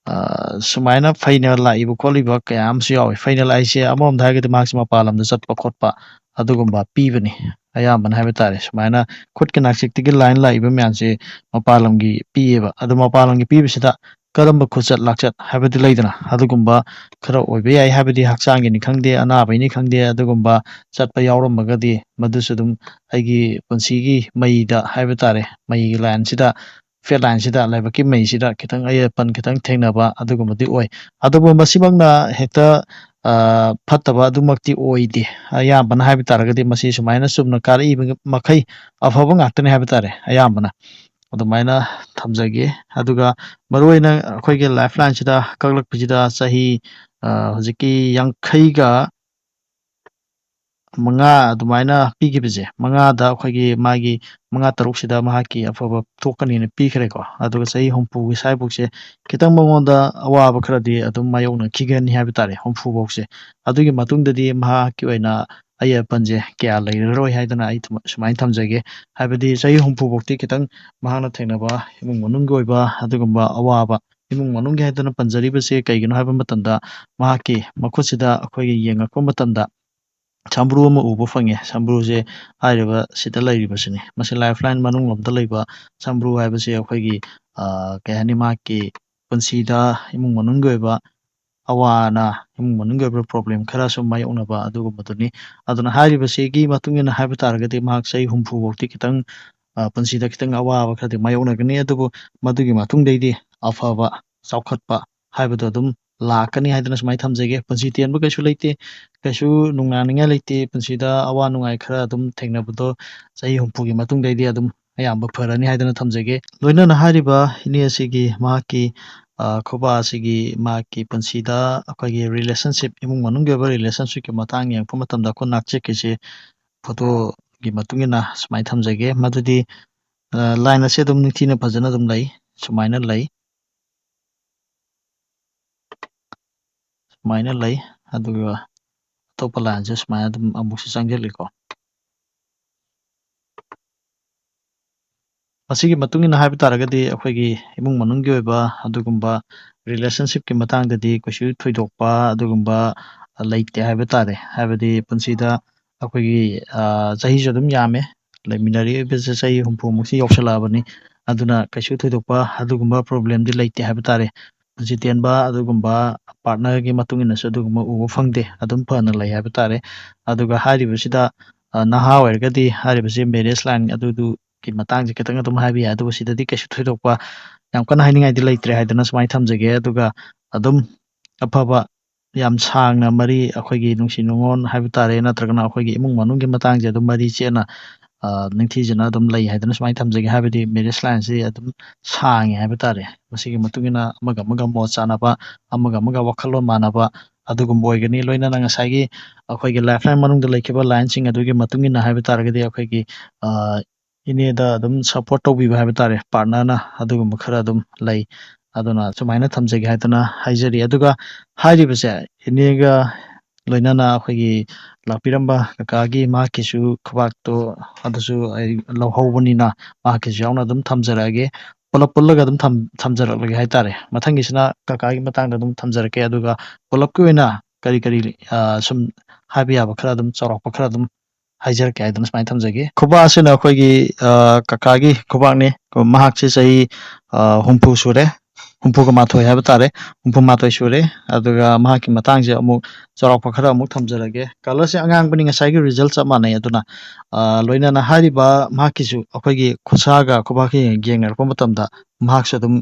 ꯑ, ꯁꯨꯃꯥꯏꯅ ꯐꯩꯅ ꯂꯥꯛꯏꯕ ꯈꯣꯠꯂꯤꯕ ꯀꯌꯥ ꯑꯃꯁꯨ ꯌꯥꯎꯏ꯫ ꯐꯩꯅ ꯂꯥꯛꯏꯁꯦ ꯑꯃꯔꯣꯝꯗ ꯍꯥꯏꯔꯒꯗꯤ ꯃꯍꯥꯛꯁꯦ ꯃꯄꯥꯟ ꯂꯝꯗ ꯆꯠꯄ ꯈꯣꯠꯄ ꯑꯗꯨꯒꯨꯝꯕ ꯄꯤꯕꯅꯤ꯫ ꯑꯌꯥꯝꯕꯅ ꯍꯥꯏꯕ ꯇꯥꯔꯦ, ꯁꯨꯃꯥꯏꯅ ꯈꯨꯠꯀꯤ ꯅꯥꯆꯤꯛꯇꯒꯤ line ꯂꯥꯛꯏꯕ ꯃꯌꯥꯝꯁꯦ ꯃꯄꯥꯟ ꯂꯝꯒꯤ ꯄꯤꯌꯦꯕ꯫ ꯑꯗꯣ ꯃꯄꯥꯟ ꯂꯝꯒꯤ ꯄꯤꯕꯁꯤꯗ ꯀꯔꯝꯕ ꯈꯨꯆꯠ ꯂꯥꯛꯆꯠ ꯍꯥꯏꯕꯗꯤ ꯂꯩꯗꯅ, ꯑꯗꯨꯒꯨꯝꯕ ꯈꯔ ꯑꯣꯏꯕ ꯌꯥꯏ꯫ ꯍꯥꯏꯕꯗꯤ ꯍꯛꯆꯥꯡꯒꯤꯅꯤ ꯈꯪꯗꯦ, ꯑꯅꯥꯕꯩꯅꯤ ꯈꯪꯗꯦ, ꯑꯗꯨꯒꯨꯝꯕ ꯆꯠꯄ ꯌꯥꯎꯔꯝꯃꯒꯗꯤ ꯃꯗꯨꯁꯨ ꯑꯗꯨꯝ ꯑꯩꯒꯤ ꯄꯨꯟꯁꯤꯒꯤ ꯃꯩꯗ ꯍꯥꯏꯕ ꯇꯥꯔꯦ, ꯃꯩꯒꯤ lineꯁꯤꯗ, fat lineꯁꯤꯗ, ꯂꯥꯏꯕꯛꯀꯤ ꯃꯩꯁꯤꯗ ꯈꯤꯇꯪ ꯑꯌꯦꯠ ꯑꯄꯟ ꯈꯤꯇꯪ ꯊꯦꯡꯅꯕ ꯑꯗꯨꯒꯨꯝꯕꯗꯤ ꯑꯣꯏ꯫ ꯑꯗꯨꯕꯨ ꯃꯁꯤꯃꯛꯅ ꯍꯦꯛꯇ, ꯑ, ꯐꯠꯇꯕ ꯑꯗꯨꯃꯛꯇꯤ ꯑꯣꯏꯗꯦ꯫ ꯑꯌꯥꯝꯕꯅ ꯍꯥꯏꯕ ꯇꯥꯔꯒꯗꯤ ꯃꯁꯤ ꯁꯨꯃꯥꯏꯅ ꯆꯨꯝꯅ ꯀꯥꯔꯛꯏꯕ ꯃꯈꯩ ꯑꯐꯕ ꯉꯥꯛꯇꯅꯤ ꯍꯥꯏꯕ ꯇꯥꯔꯦ, ꯑꯌꯥꯝꯕꯅ꯫ ꯑꯗꯨꯃꯥꯏꯅ ꯊꯝꯖꯒꯦ꯫ ꯑꯗꯨꯒ ꯃꯔꯨꯑꯣꯏꯅ ꯑꯩꯈꯣꯏꯒꯤ lifelineꯁꯤꯗ ꯀꯛꯂꯛꯄꯁꯤꯗ ꯆꯍꯤ, ꯑ, ꯍꯧꯖꯤꯛꯀꯤ ꯌꯥꯡꯈꯩꯒ ꯃꯉꯥ ꯑꯗꯨꯃꯥꯏꯅ ꯄꯤꯈꯤꯕꯁꯦ, ꯃꯉꯥꯗ ꯑꯩꯈꯣꯏꯒꯤ ꯃꯥꯒꯤ ꯃꯉꯥ ꯇꯔꯨꯛꯁꯤꯗ ꯃꯍꯥꯛꯀꯤ ꯑꯐꯕ ꯊꯣꯛꯀꯅꯤꯅ ꯄꯤꯈ꯭ꯔꯦꯀꯣ꯫ ꯑꯗꯨꯒ ꯆꯍꯤ ꯍꯨꯝꯐꯨꯒꯤ ꯁ꯭ꯋꯥꯏꯐꯥꯎꯁꯦ ꯈꯤꯇꯪ ꯃꯉꯣꯟꯗ ꯑꯋꯥꯕ ꯈꯔꯗꯤ ꯑꯗꯨꯝ ꯃꯥꯌꯣꯛꯅꯈꯤꯒꯅꯤ ꯍꯥꯏꯕ ꯇꯥꯔꯦ, ꯍꯨꯝꯐꯨꯐꯥꯎꯁꯦ꯫ ꯑꯗꯨꯒꯤ ꯃꯇꯨꯡꯗꯗꯤ ꯃꯍꯥꯛꯀꯤ ꯑꯣꯏꯅ ꯑꯌꯦꯠ ꯑꯄꯟꯁꯦ ꯀꯌꯥ ꯂꯩꯔꯔꯣꯏ ꯍꯥꯏꯗꯅ ꯑꯩ ꯊꯝ-, ꯁꯨꯃꯥꯏꯅ ꯊꯝꯖꯒꯦ꯫ ꯍꯥꯏꯕꯗꯤ ꯆꯍꯤ ꯍꯨꯝꯐꯨꯐꯥꯎꯗꯤ ꯈꯤꯇꯪ ꯃꯍꯥꯛꯅ ꯊꯦꯡꯅꯕ ꯏꯃꯨꯡ ꯃꯅꯨꯡꯒꯤ ꯑꯣꯏꯕ ꯑꯗꯨꯒꯨꯝꯕ ꯑꯋꯥꯕ, ꯏꯃꯨꯡ ꯃꯅꯨꯡꯒꯤ ꯍꯥꯏꯗꯅ ꯄꯟꯖꯔꯤꯕꯁꯦ ꯀꯩꯒꯤꯅꯣ ꯍꯥꯏꯕ ꯃꯇꯝꯗ, ꯃꯍꯥꯛꯀꯤ ꯃꯈꯨꯠꯁꯤꯗ ꯑꯩꯈꯣꯏꯒꯤ ꯌꯦꯡꯉꯛꯄ ꯃꯇꯝꯗ ꯁꯝꯕ꯭ꯔꯨ ꯑꯃ ꯎꯕ ꯐꯪꯉꯦ꯫ ꯁꯝꯕ꯭ꯔꯨꯁꯦ ꯍꯥꯏꯔꯤꯕ ꯁꯤꯗ ꯂꯩꯔꯤꯕꯁꯤꯅꯤ꯫ ꯃꯁꯤ lifeline ꯃꯅꯨꯡ ꯂꯣꯝꯗ ꯂꯩꯕ ꯁꯝꯕ꯭ꯔꯨ ꯍꯥꯏꯕꯁꯤ ꯑꯩꯈꯣꯏꯒꯤ, ꯑ, ꯀꯩ ꯍꯥꯏꯅꯤ, ꯃꯍꯥꯛꯀꯤ ꯄꯨꯟꯁꯤꯗ ꯏꯃꯨꯡ ꯃꯅꯨꯡꯒꯤ ꯑꯣꯏꯕ ꯑꯋꯥ ꯑꯅꯥ, ꯏꯃꯨꯡ ꯃꯅꯨꯡꯒꯤ ꯑꯣꯏꯕ ꯄ꯭ꯔꯣꯕ꯭ꯂꯦꯝ ꯈꯔꯁꯨ ꯃꯥꯌꯣꯛꯅꯕ ꯑꯗꯨꯒꯨꯝꯕꯗꯨꯅꯤ꯫ ꯑꯗꯨꯅ ꯍꯥꯏꯔꯤꯕꯁꯤꯒꯤ ꯃꯇꯨꯡ ꯏꯟꯅ ꯍꯥꯏꯕ ꯇꯥꯔꯒꯗꯤ ꯃꯍꯥꯛ ꯆꯍꯤ ꯍꯨꯝꯐꯨ ꯐꯥꯎꯗꯤ ꯈꯤꯇꯪ, ꯑ, ꯄꯨꯟꯁꯤꯗ ꯈꯤꯇꯪ ꯑꯋꯥꯕ ꯈꯔꯗꯤ ꯃꯥꯌꯣꯛꯅꯒꯅꯤ, ꯑꯗꯨꯕꯨ ꯃꯗꯨꯒꯤ ꯃꯇꯨꯡꯗꯩꯗꯤ ꯑꯐꯕ, ꯆꯥꯎꯈꯠꯄ ꯍꯥꯏꯕꯗꯣ ꯑꯗꯨꯝ ꯂꯥꯛꯀꯅꯤ ꯍꯥꯏꯗꯅ ꯁꯨꯃꯥꯏꯅ ꯊꯝꯖꯒꯦ꯫ ꯄꯨꯟꯁꯤ ꯇꯦꯟꯕ ꯀꯩꯁꯨ ꯂꯩꯇꯦ, ꯀꯩꯁꯨ ꯅꯨꯡꯅꯥꯡꯅꯤꯡꯉꯥꯏ ꯂꯩꯇꯦ꯫ ꯄꯨꯟꯁꯤꯗ ꯑꯋꯥ ꯅꯨꯡꯉꯥꯏ ꯈꯔ ꯑꯗꯨꯝ ꯊꯦꯡꯅꯕꯗꯣ ꯆꯍꯤ ꯍꯨꯝꯐꯨꯒꯤ ꯃꯇꯨꯡꯗꯩꯗꯤ ꯑꯗꯨꯝ ꯑꯌꯥꯝꯕ ꯐꯔꯅꯤ ꯍꯥꯏꯗꯅ ꯊꯝꯖꯒꯦ꯫ ꯂꯣꯏꯅꯅ ꯍꯥꯏꯔꯤꯕ ꯏꯅꯦ ꯑꯁꯤꯒꯤ ꯃꯍꯥꯛꯀꯤ, ꯑ, ꯈꯨꯕꯥ ꯑꯁꯤꯒꯤ ꯃꯍꯥꯛꯀꯤ ꯄꯨꯟꯁꯤꯗ ꯑꯩꯈꯣꯏꯒꯤ ꯔꯤꯂꯦꯁꯟꯁꯤꯞ, ꯏꯃꯨꯡ ꯃꯅꯨꯡꯒꯤ ꯑꯣꯏꯕ ꯔꯤꯂꯦꯁꯟꯁꯤꯞꯀꯤ ꯃꯇꯥꯡ ꯌꯦꯡꯉꯛꯄ ꯃꯇꯝꯗ ꯑꯩꯈꯣꯏ ꯅꯥꯛꯆꯦꯛꯀꯤꯁꯦ ꯐꯣꯇꯣꯒꯤ ꯃꯇꯨꯡ ꯏꯟꯅ ꯁꯨꯃꯥꯏꯅ ꯊꯝꯖꯒꯦ꯫ ꯃꯗꯨꯗꯤ, ꯑ, ꯂꯥꯏꯟ ꯑꯁꯤ ꯑꯗꯨꯝ ꯅꯤꯡꯊꯤꯅ ꯐꯖꯅ ꯑꯗꯨꯝ ꯂꯩ, ꯁꯨꯃꯥꯏꯅ ꯂꯩ꯫ ꯁꯨꯃꯥꯏꯅ ꯂꯩ꯫ ꯑꯗꯨꯒ ꯑꯇꯣꯞꯄ ꯂꯥꯏꯟꯁꯦ ꯁꯨꯃꯥꯏꯅ ꯑꯗꯨꯝ ꯑꯃꯨꯛꯁꯨ ꯆꯪꯁꯤꯜꯂꯤꯀꯣ꯫ ꯃꯁꯤꯒꯤ ꯃꯇꯨꯡ ꯏꯟꯅ ꯍꯥꯏꯕ ꯇꯥꯔꯒꯗꯤ ꯑꯩꯈꯣꯏꯒꯤ ꯏꯃꯨꯡ ꯃꯅꯨꯡꯒꯤ ꯑꯣꯏꯕ ꯑꯗꯨꯒꯨꯝꯕ ꯔꯤꯂꯦꯁꯟꯁꯤꯞꯀꯤ ꯃꯇꯥꯡꯗꯗꯤ ꯀꯩꯁꯨ ꯊꯣꯏꯗꯣꯛꯄ ꯑꯗꯨꯒꯨꯝꯕ ꯂꯩꯇꯦ ꯍꯥꯏꯕ ꯇꯥꯔꯦ꯫ ꯍꯥꯏꯕꯗꯤ ꯄꯨꯟꯁꯤꯗ ꯑꯩꯈꯣꯏꯒꯤ, ꯑ, ꯆꯍꯤꯁꯨ ꯑꯗꯨꯝ ꯌꯥꯝꯃꯦ, ꯂꯩꯃꯤꯟꯅꯔꯤꯕꯁꯦ ꯆꯍꯤ ꯍꯨꯝꯐꯨꯃꯨꯛꯁꯤ ꯌꯧꯁꯜꯂꯛꯑꯕꯅꯤ꯫ ꯑꯗꯨꯅ ꯀꯩꯁꯨ ꯊꯣꯏꯗꯣꯛꯄ ꯑꯗꯨꯒꯨꯝꯕ ꯄ꯭ꯔꯣꯕ꯭ꯂꯦꯝꯗꯤ ꯂꯩꯇꯦ ꯍꯥꯏꯕ ꯇꯥꯔꯦ꯫ ꯄꯨꯟꯁꯤ ꯇꯦꯟꯕ ꯑꯗꯨꯒꯨꯝꯕ ꯄꯥꯔꯠꯅꯔꯒꯤ ꯃꯇꯨꯡ ꯏꯟꯅꯁꯨ ꯑꯗꯨꯒꯨꯝꯕ ꯎꯕ ꯐꯪꯗꯦ, ꯑꯗꯨꯝ ꯐꯅ ꯂꯩ ꯍꯥꯏꯕ ꯇꯥꯔꯦ꯫ ꯑꯗꯨꯒ ꯍꯥꯏꯔꯤꯕꯁꯤꯗ, ꯑ, ꯅꯍꯥ ꯑꯣꯏꯔꯒꯗꯤ ꯍꯥꯏꯔꯤꯕꯁꯤ ꯃꯦꯔꯦꯖ ꯂꯥꯏꯟ ꯑꯗꯨꯗꯨꯒꯤ ꯃꯇꯥꯡꯁꯦ ꯈꯤꯇꯪ ꯑꯗꯨꯝ ꯍꯥꯏꯕ ꯌꯥꯏ, ꯑꯗꯨꯕꯨ ꯁꯤꯗꯗꯤ ꯀꯩꯁꯨ ꯊꯣꯏꯗꯣꯛꯄ ꯌꯥꯝ ꯀꯟꯅ ꯍꯥꯏꯅꯤꯡꯉꯥꯏꯗꯤ ꯂꯩꯇ꯭ꯔꯦ ꯍꯥꯏꯗꯅ ꯁꯨꯃꯥꯏꯅ ꯊꯝꯖꯒꯦ꯫ ꯑꯗꯨꯒ ꯑꯗꯨꯝ ꯑꯐꯕ, ꯌꯥꯝ ꯁꯥꯡꯅ ꯃꯔꯤ, ꯑꯩꯈꯣꯏꯒꯤ ꯅꯨꯡꯁꯤ ꯅꯨꯡꯉꯣꯟ ꯍꯥꯏꯕ ꯇꯥꯔꯦ, ꯅꯠꯇ꯭ꯔꯒꯅ ꯑꯩꯈꯣꯏꯒꯤ ꯏꯃꯨꯡ ꯃꯅꯨꯡꯒꯤ ꯃꯇꯥꯡꯁꯦ ꯑꯗꯨꯝ ꯃꯔꯤ ꯆꯦꯠꯅ, ꯑ, ꯅꯤꯡꯊꯤꯖꯅ ꯑꯗꯨꯝ ꯂꯩ ꯍꯥꯏꯗꯅ ꯁꯨꯃꯥꯏꯅ ꯊꯝꯖꯒꯦ꯫ ꯍꯥꯏꯕꯗꯤ ꯃꯦꯔꯦꯖ ꯂꯥꯏꯟꯁꯤ ꯑꯗꯨꯝ ꯁꯥꯡꯉꯦ ꯍꯥꯏꯕ ꯇꯥꯔꯦ꯫ ꯃꯁꯤꯒꯤ ꯃꯇꯨꯡ ꯏꯟꯅ ꯑꯃꯒ ꯑꯃꯒ ꯃꯣꯠ ꯆꯥꯅꯕ, ꯑꯃꯒ ꯑꯃꯒ ꯋꯥꯈꯜꯂꯣꯟ ꯃꯥꯟꯅꯕ ꯑꯗꯨꯒꯨꯝꯕ ꯑꯣꯏꯒꯅꯤ꯫ ꯂꯣꯏꯅꯅ ꯉꯁꯥꯏꯒꯤ ꯑꯩꯈꯣꯏꯒꯤ ꯂꯥꯏꯐ ꯂꯥꯏꯟ ꯃꯅꯨꯡꯗ ꯂꯩꯈꯤꯕ ꯂꯥꯏꯟꯁꯤꯡ ꯑꯗꯨꯒꯤ ꯃꯇꯨꯡ ꯏꯟꯅ ꯍꯥꯏꯕ ꯇꯥꯔꯒꯗꯤ ꯑꯩꯈꯣꯏꯒꯤ, ꯑ, ꯏꯅꯦꯗ ꯑꯗꯨꯝ ꯁꯞꯄꯣꯔꯠ ꯇꯧꯕꯤꯕ ꯍꯥꯏꯕ ꯇꯥꯔꯦ, ꯄꯥꯔꯠꯅꯔꯅ ꯑꯗꯨꯒꯨꯝꯕ ꯈꯔ ꯑꯗꯨꯝ ꯂꯩ꯫ ꯑꯗꯨꯅ ꯁꯨꯃꯥꯏꯅ ꯊꯝꯖꯒꯦ ꯍꯥꯏꯗꯅ ꯍꯥꯏꯖꯔꯤ꯫ ꯑꯗꯨꯒ ꯍꯥꯏꯔꯤꯕꯁꯦ ꯏꯅꯦꯒ ꯂꯣꯏꯅꯅ ꯑꯩꯈꯣꯏꯒꯤ ꯂꯥꯛꯄꯤꯔꯝꯕ ꯀꯀꯥꯒꯤ ꯃꯍꯥꯛꯀꯤꯁꯨ ꯈꯨꯕꯥꯛꯇꯣ ꯑꯗꯨꯁꯨ ꯑꯩ ꯂꯧꯍꯧꯕꯅꯤꯅ ꯃꯍꯥꯛꯀꯤꯁꯨ ꯌꯥꯎꯅ ꯑꯗꯨꯝ ꯊꯝꯖꯔꯛꯑꯒꯦ꯫ ꯄꯨꯂꯞ ꯄꯨꯜꯂꯒ ꯑꯗꯨꯝ ꯊꯝ-, ꯊꯝꯖꯔꯛꯂꯒꯦ ꯍꯥꯏꯇꯥꯔꯦ꯫ ꯃꯊꯪꯒꯤꯁꯤꯅ ꯀꯀꯥꯒꯤ ꯃꯇꯥꯡꯗ ꯑꯗꯨꯝ ꯊꯝꯖꯔꯛꯀꯦ꯫ ꯑꯗꯨꯒ ꯄꯨꯂꯞꯀꯤ ꯑꯣꯏꯅ ꯀꯔꯤ ꯀꯔꯤ, ꯑ, ꯁꯨꯝ ꯍꯥꯏꯕ ꯌꯥꯕ ꯈꯔ ꯑꯗꯨꯝ ꯆꯥꯎꯔꯥꯛꯄ ꯈꯔ ꯑꯗꯨꯝ ꯍꯥꯏꯖꯔꯛꯀꯦ ꯍꯥꯏꯗꯅ ꯁꯨꯃꯥꯏꯅ ꯊꯝꯖꯒꯦ꯫ ꯈꯨꯕꯥꯛ ꯑꯁꯤꯅ ꯑꯩꯈꯣꯏꯒꯤ, ꯑ, ꯀꯀꯥꯒꯤ ꯈꯨꯕꯥꯛꯅꯤ꯫ ꯃꯍꯥꯛꯁꯦ ꯆꯍꯤ, ꯑ, ꯍꯨꯝꯐꯨ ꯁꯨꯔꯦ꯫ ꯍꯨꯝꯐꯨꯒ ꯃꯥꯊꯣꯏ ꯍꯥꯏꯕ ꯇꯥꯔꯦ꯫ ꯍꯨꯝꯐꯨ ꯃꯥꯊꯣꯏ ꯁꯨꯔꯦ꯫ ꯑꯗꯨꯒ ꯃꯍꯥꯛꯀꯤ ꯃꯇꯥꯡꯁꯦ ꯑꯃꯨꯛ ꯆꯥꯎꯔꯥꯛꯄ ꯈꯔ ꯑꯃꯨꯛ ꯊꯝꯖꯔꯒꯦ꯫ ꯀꯂꯔꯁꯦ ꯑꯉꯥꯡꯕꯅꯤ, ꯉꯁꯥꯏꯒꯤ ꯔꯤꯖꯜ ꯆꯞ ꯃꯥꯟꯅꯩ꯫ ꯑꯗꯨꯅ, ꯑ, ꯂꯣꯏꯅꯅ ꯍꯥꯏꯔꯤꯕ ꯃꯍꯥꯛꯀꯤꯁꯨ ꯑꯩꯈꯣꯏꯒꯤ ꯈꯨꯠꯁꯥꯒ ꯈꯨꯕꯥꯛꯀ ꯌꯦꯡꯅꯔꯛꯄ ꯃꯇꯝꯗ ꯃꯍꯥꯛꯁꯨ ꯑꯗꯨꯝ,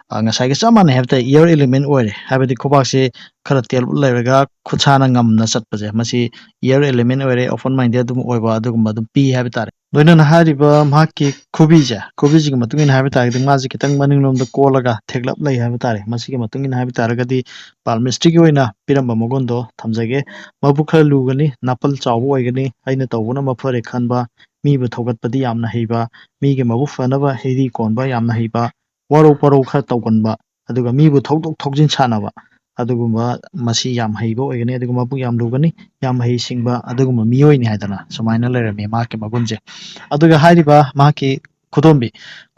ꯑ, ꯉꯁꯥꯏꯒ ꯆꯞ ꯃꯥꯟꯅꯩ ꯍꯥꯏꯕ ꯇꯥꯔꯦ꯫ Air element ꯑꯣꯏꯔꯦ, ꯍꯥꯏꯕꯗꯤ ꯈꯨꯕꯥꯛꯁꯦ ꯈꯔ ꯇꯦꯜꯂꯞ ꯂꯩꯔꯒ ꯈꯨꯠꯁꯥꯅ ꯉꯝꯅ ꯆꯠꯄꯁꯦ, ꯃꯁꯤ air element ꯑꯣꯏꯔꯦ, open minded ꯑꯗꯨꯝ ꯑꯣꯏꯕ ꯑꯗꯨꯒꯨꯝꯕ ꯑꯗꯨꯝ ꯄꯤ ꯍꯥꯏꯕ ꯇꯥꯔꯦ꯫ ꯂꯣꯏꯅꯅ ꯍꯥꯏꯔꯤꯕ ꯃꯍꯥꯛꯀꯤ ꯈꯨꯕꯤꯁꯦ, ꯈꯨꯕꯤꯁꯤꯒꯤ ꯃꯇꯨꯡ ꯏꯟꯅ ꯍꯥꯏꯕ ꯇꯥꯔꯒꯗꯤ ꯃꯥꯁꯦ ꯈꯤꯇꯪ ꯃꯅꯤꯡꯂꯣꯝꯗ ꯀꯣꯜꯂꯒ ꯊꯦꯛꯂꯞ ꯂꯩ ꯍꯥꯏꯕ ꯇꯥꯔꯦ꯫ ꯃꯁꯤꯒꯤ ꯃꯇꯨꯡ ꯏꯟꯅ ꯍꯥꯏꯕ ꯇꯥꯔꯒꯗꯤ palmistryꯒꯤ ꯑꯣꯏꯅ ꯄꯤꯔꯝꯕ ꯃꯒꯨꯟꯗꯣ ꯊꯝꯖꯒꯦ꯫ ꯃꯕꯨꯛ ꯈꯔ ꯂꯨꯒꯅꯤ, ꯅꯥꯄꯜ ꯆꯥꯎꯕ ꯑꯣꯏꯒꯅꯤ, ꯑꯩꯅ ꯇꯧꯕꯅ ꯃꯐꯔꯦ ꯈꯟꯕ, ꯃꯤꯕꯨ ꯊꯧꯒꯠꯄꯗꯤ ꯌꯥꯝꯅ ꯍꯩꯕ, ꯃꯤꯒꯤ ꯃꯕꯨꯛ ꯐꯅꯕ ꯍꯤꯔꯤ ꯀꯣꯟꯕ ꯌꯥꯝꯅ ꯍꯩꯕ, ꯋꯥꯔꯧ ꯄꯔꯧ ꯈꯔ ꯇꯧꯒꯟꯕ, ꯑꯗꯨꯒ ꯃꯤꯕꯨ ꯊꯧꯗꯣꯛ ꯊꯧꯖꯤꯟ ꯁꯥꯟꯅꯕ, ꯑꯗꯨꯒꯨꯝꯕ ꯃꯁꯤ ꯌꯥꯝ ꯍꯩꯕ ꯑꯣꯏꯒꯅꯤ꯫ ꯑꯗꯨꯒ ꯃꯕꯨꯛ ꯌꯥꯝ ꯂꯨꯒꯅꯤ, ꯌꯥꯝ ꯍꯩ ꯁꯤꯡꯕ ꯑꯗꯨꯒꯨꯝꯕ ꯃꯤꯑꯣꯏꯅꯤ ꯍꯥꯏꯗꯅ ꯁꯨꯃꯥꯏꯅ ꯂꯩꯔꯝꯃꯤ ꯃꯍꯥꯛꯀꯤ ꯃꯒꯨꯟꯁꯦ꯫ ꯑꯗꯨꯒ ꯍꯥꯏꯔꯤꯕ ꯃꯍꯥꯛꯀꯤ ꯈꯨꯗꯣꯝꯕꯤ,